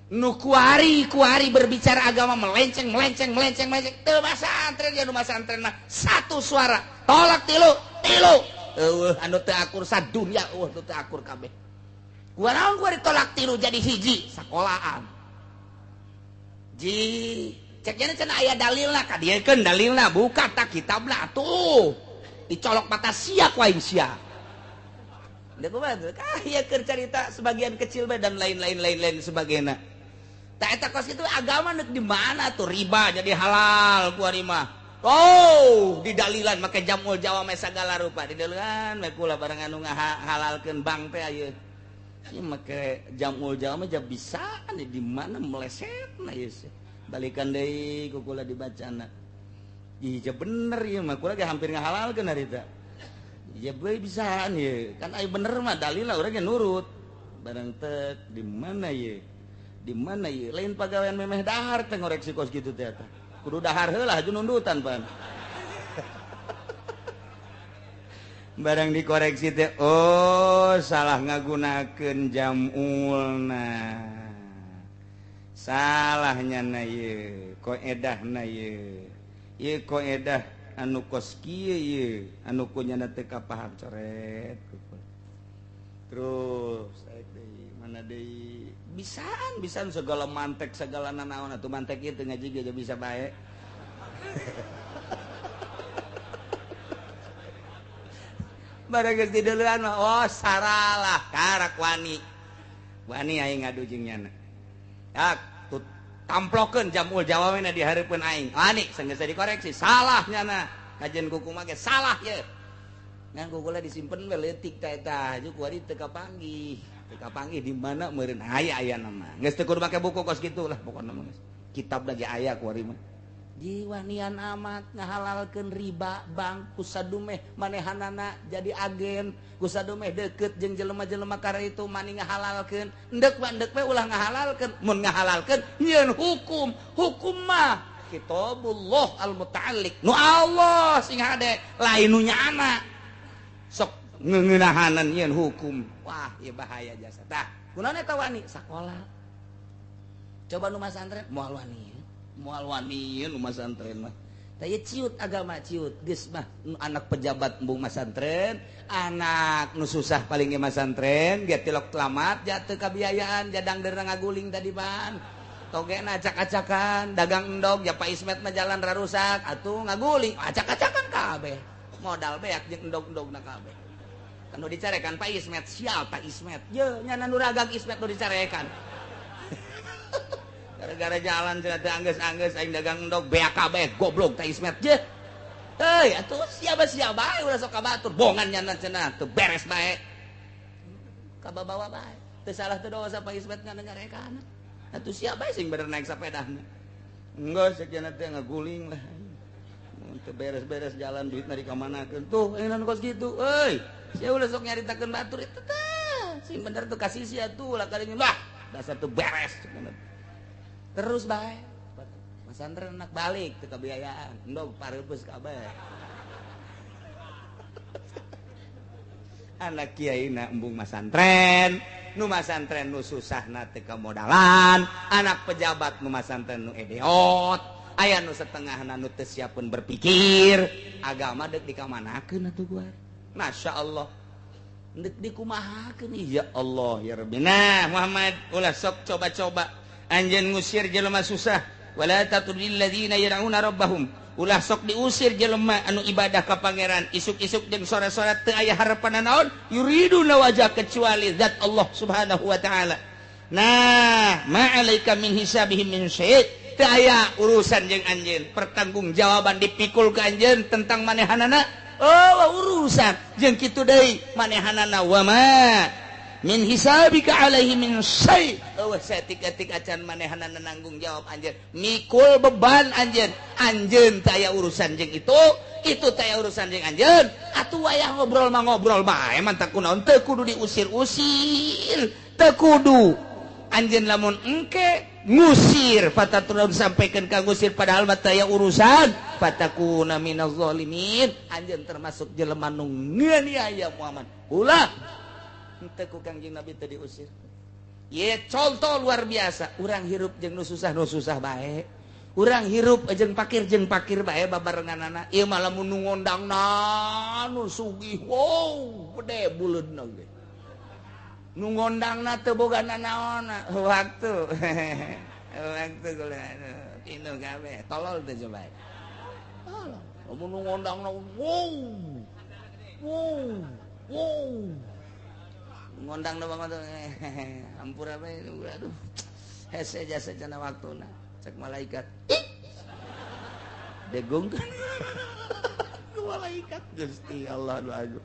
Nu kuari-kuari berbicara agama melenceng melenceng melenceng melenceng. Teu masantren ya nu masantren mah satu suara, tolak tilu, tilu. Eueuh anu teu akur sadunya eueuh nu teu akur kabeh. Gua naon gua ditolak tilu jadi hiji sekolahan. Ji cek nya cenah aya dalilna kadiekeun dalilna buka tak kitabna atuh. Dicolok mata sia ku aing sia. Da kumaha tuh? Kah ieu keur carita sebagian kecil bae dan lain-lain lain-lain sebagainya. Tah eta kos kitu agama neuk di mana tuh riba jadi halal ku ari mah. Oh, didalilan make jamul jawame sagala rupa didalilan we kula barang anu ngahalalkeun bank teh ieu. Ieu make jamul jawame ja bisa di mana melesetna ieu sih. Balikan deui ku kula dibacana. Ih, ja bener ieu mah kula ge hampir ngahalalkeun harita. Ya bae bisaan ieu. Kan aya bener mah dalil urang ge nurut. Barang tek di mana ieu? Di mana ieu? Lain pagawean memeh dahar teh ngoreksi kos kitu teh eta. Kudu dahar heula haju nundutan pan. Barang dikoreksi teh oh salah ngagunakeun jamulna. Salahnya na ieu, koedahna ieu. Ieu koedah anu kos kieu ieu, anu kunyana teu kapaham coret. Terus saek deui, mana deui? Bisaan, bisaan segala mantek segala nanaon atuh mantek ieu teu ngaji ge bisa bae. Barang geus dideulean mah oh saralah karak wani. Wani aing ngadu jeung nyana. Ya tut tamplokeun jamul jawamena di hareupeun aing. Wani sanggeus dikoreksi salah nyana. Kajian kuku mah ge salah ye. Ngan kukula disimpen we leutik ta eta haju kuari teu kapanggih. Teu kapanggih di mana meureun aya aya nama. Geus teu kudu make buku kos kitu lah pokona mah geus. Kitab lagi aya kuari mah. Jiwanian amat ngahalalkeun riba bank kusadumeh manehanana jadi agen kusadumeh deket jeung jelema-jelema kara itu mani ngahalalkeun endek mah endek we ulah ngahalalkeun mun ngahalalkeun nyieun hukum hukum mah kitabullah al-muta'alliq nu Allah sing hade lain nu nyaana sok ngeunahanan nyieun hukum wah ieu bahaya jasa tah kunaon eta wani sakola coba nu masantren moal wani moal wani nu masantren mah tah ieu ciut agama ciut geus mah anak pejabat embung masantren anak nu susah paling ge masantren ge tilok telamat ja teu kabiayaan jadang derna ngaguling tadi pan togena acak-acakan dagang endog ja Pak Ismet mah jalan rarusak atuh ngaguling acak-acakan kabeh Modal beak jeung endog-endogna kabeh. Kan nu dicarekan Pak Ismet, sial Pak Ismet. Ye nya nu ragang Ismet nu dicarekan. Gara-gara jalan cenah teu anggeus-anggeus aing dagang endog beak kabeh goblok Pak Ismet. Ye. Euy atuh siapa-siapa bae ulah sok ka batur bongan nya cenah teu beres bae. Kababawa bae. Teu salah teu dosa Pak Ismet ngana nyarekan. Atuh siapa sing bener naik sepedana? Enggak, sekian teh ngaguling lah. Teu beres-beres jalan duitna dikamanakeun. Tuh, ayeuna kos kitu. Euy, sia ulah sok nyaritakeun batur itu teh. Sing bener tuh kasih sia tuh lah kadinya. Lah, dasar tuh beres. Terus bae. Masantren anak balik teu kabiayaan. Endog pareupeuh kabeh. Anak kiai na embung masantren, nu masantren nu susahna teu kamodalan, anak pejabat nu masantren nu edeot, aya nu setengahna nu teu siapeun berpikir, agama deuk dikamanakeun atuh gua. Masya Allah. Deuk dikumahakeun ya Allah ya Rabbi. Nah, Muhammad ulah sok coba-coba anjeun ngusir jelema susah, wala tatrudil ladzina yad'una rabbahum. Ulah sok diusir jelema anu ibadah ka pangeran isuk-isuk jeung sore-sore teu aya harapan naon yuriduna wajah kecuali zat Allah Subhanahu wa taala. Nah, ma alaika min hisabihim min syai', teu aya urusan jeung anjeun, pertanggungjawaban dipikul ka anjeun tentang manehanana. Oh, urusan jeung kitu deui manehanana wa ma min hisabika alaihi min syai'. Eueuh saetik-etik acan manehanana nanggung jawab anjeun, mikul beban anjeun. Anjeun teu aya urusan jeung itu teu aya urusan jeung anjeun. Atuh wayah ngobrol mah ngobrol bae mantak kunaon teu kudu diusir-usir, teu kudu anjeun lamun engke ngusir fataturun sampaikan ka ngusir padahal mah teu aya urusan fatakuna minaz zalimin, anjeun termasuk jelema nu nganiaya Muhammad. Ulah henteu ku Kangjeng Nabi teu diusir. Ye contoh luar biasa, urang hirup jeung nu susah bae. Urang hirup jeung pakir bae babarenganana. Ieu mah lamun nu ngondangna nu sugih, wow, gede buleudna ge. Nu ngondangna teu boga nanaonna, waktu. Waktu kula inu kabeh, tolol teh coba. Tolol. Lamun nu ngondangna wow. Wow. Wow. Ngondang banget ampura bae aduh hese jasa jana waktuna cek malaikat degungkeun ku malaikat Gusti Allah aduh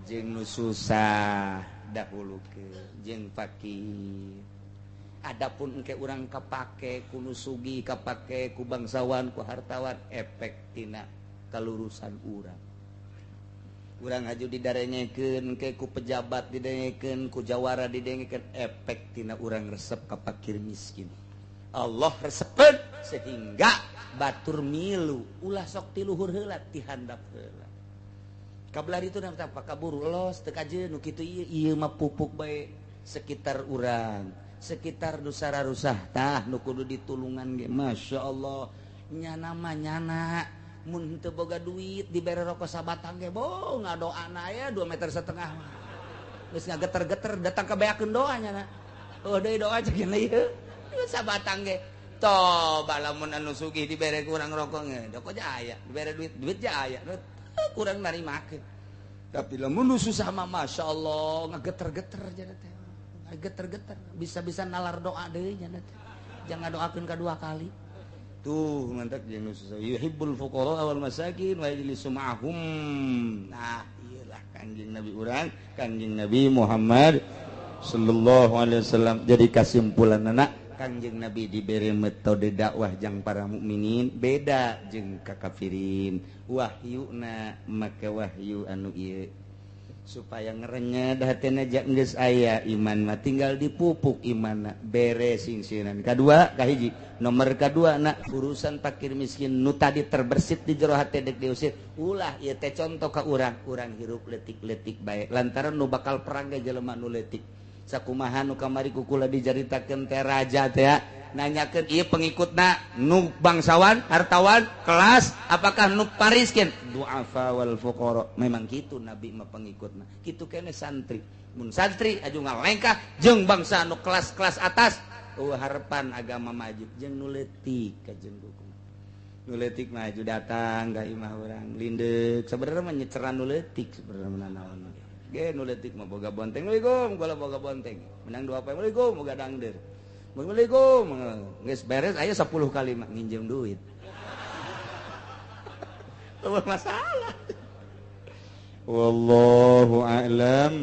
jeung nu susah dahulukeun jeung fakir. Adapun engke urang kapake ku nu sugih kapake ku bangsawan ku hartawan efek tina kalurusan urang. Urang haju didarengekeun ke ku pejabat didengekeun ku jawara didengekeun efek tina urang resep ka fakir miskin. Allah resepeun sehingga batur milu ulah sok ti luhur heula ti handap heula. Kabelah ditu na kaburu los teu kajeun nu kitu ieu ieu mah pupuk bae sekitar urang, sekitar nu sararusah tah nu kudu ditulungan ge masyaallah nyana mah nyana. Mun teu boga duit dibere rokok sabatang ge bo ngadoana aya 2,5 meter mah. Geus ngageter-geter datang ka beakeun doa nya na. Oh deui doa cek ieu. Sabatang ge. Toba lamun anu sugih dibere kurang rokok ge, rokok aya, dibere duit, duit aya. Kurang narimakeun. Tapi lamun nu susah mah masyaallah ngageter-geter nya teh. Ngageter-geter, bisa-bisa nalar doa deui nya teh. Jangan doakeun ka dua kali. Tuh mantak jeung nu susah yuhibbul fuqara wal masakin wa yajlisu ma'ahum. Nah, iyalah Kangjeng Nabi urang, Kangjeng Nabi Muhammad sallallahu alaihi wasallam. Jadi kasimpulanna Kangjeng Nabi dibere metode dakwah jang para mukminin beda jeung ka kafirin. Wahyuna maka wahyu anu ieu supaya ngerenyed hatena geus aya iman mah tinggal dipupuk imanna bere singsinan. Kadua kahiji nomor kadua na urusan fakir miskin nu tadi terbersit di jero hate dek diusir ulah ieu teh contoh ka urang, urang hirup leutik-leutik bae lantaran nu bakal perang ge jelema nu leutik. Sakumaha nu kamari kukula dicaritakeun teh raja teh nanyakeun ieu pengikutna nu bangsawan, hartawan, kelas, apakah nu pariskin? Du'afa wal fuqara. Memang kitu nabi mah pengikutna. Kitu kene santri. Mun santri aju ngalengkah jeung bangsa nu kelas-kelas atas, eueuh harapan agama maju jeung nu leutik kajeng hukum. Nu leutik maju datang ka imah urang lindek. Sebenarnya mah nyeceran nu leutik, sebenarnya mah naon ge nu leutik mah boga bonteng. Assalamualaikum, kula boga bonteng. Menang dua poe, Assalamualaikum, boga dangder. Assalamualaikum, geus beres aya 10 kali mah nginjem duit. Eueuh masalah. Wallahu a'lam.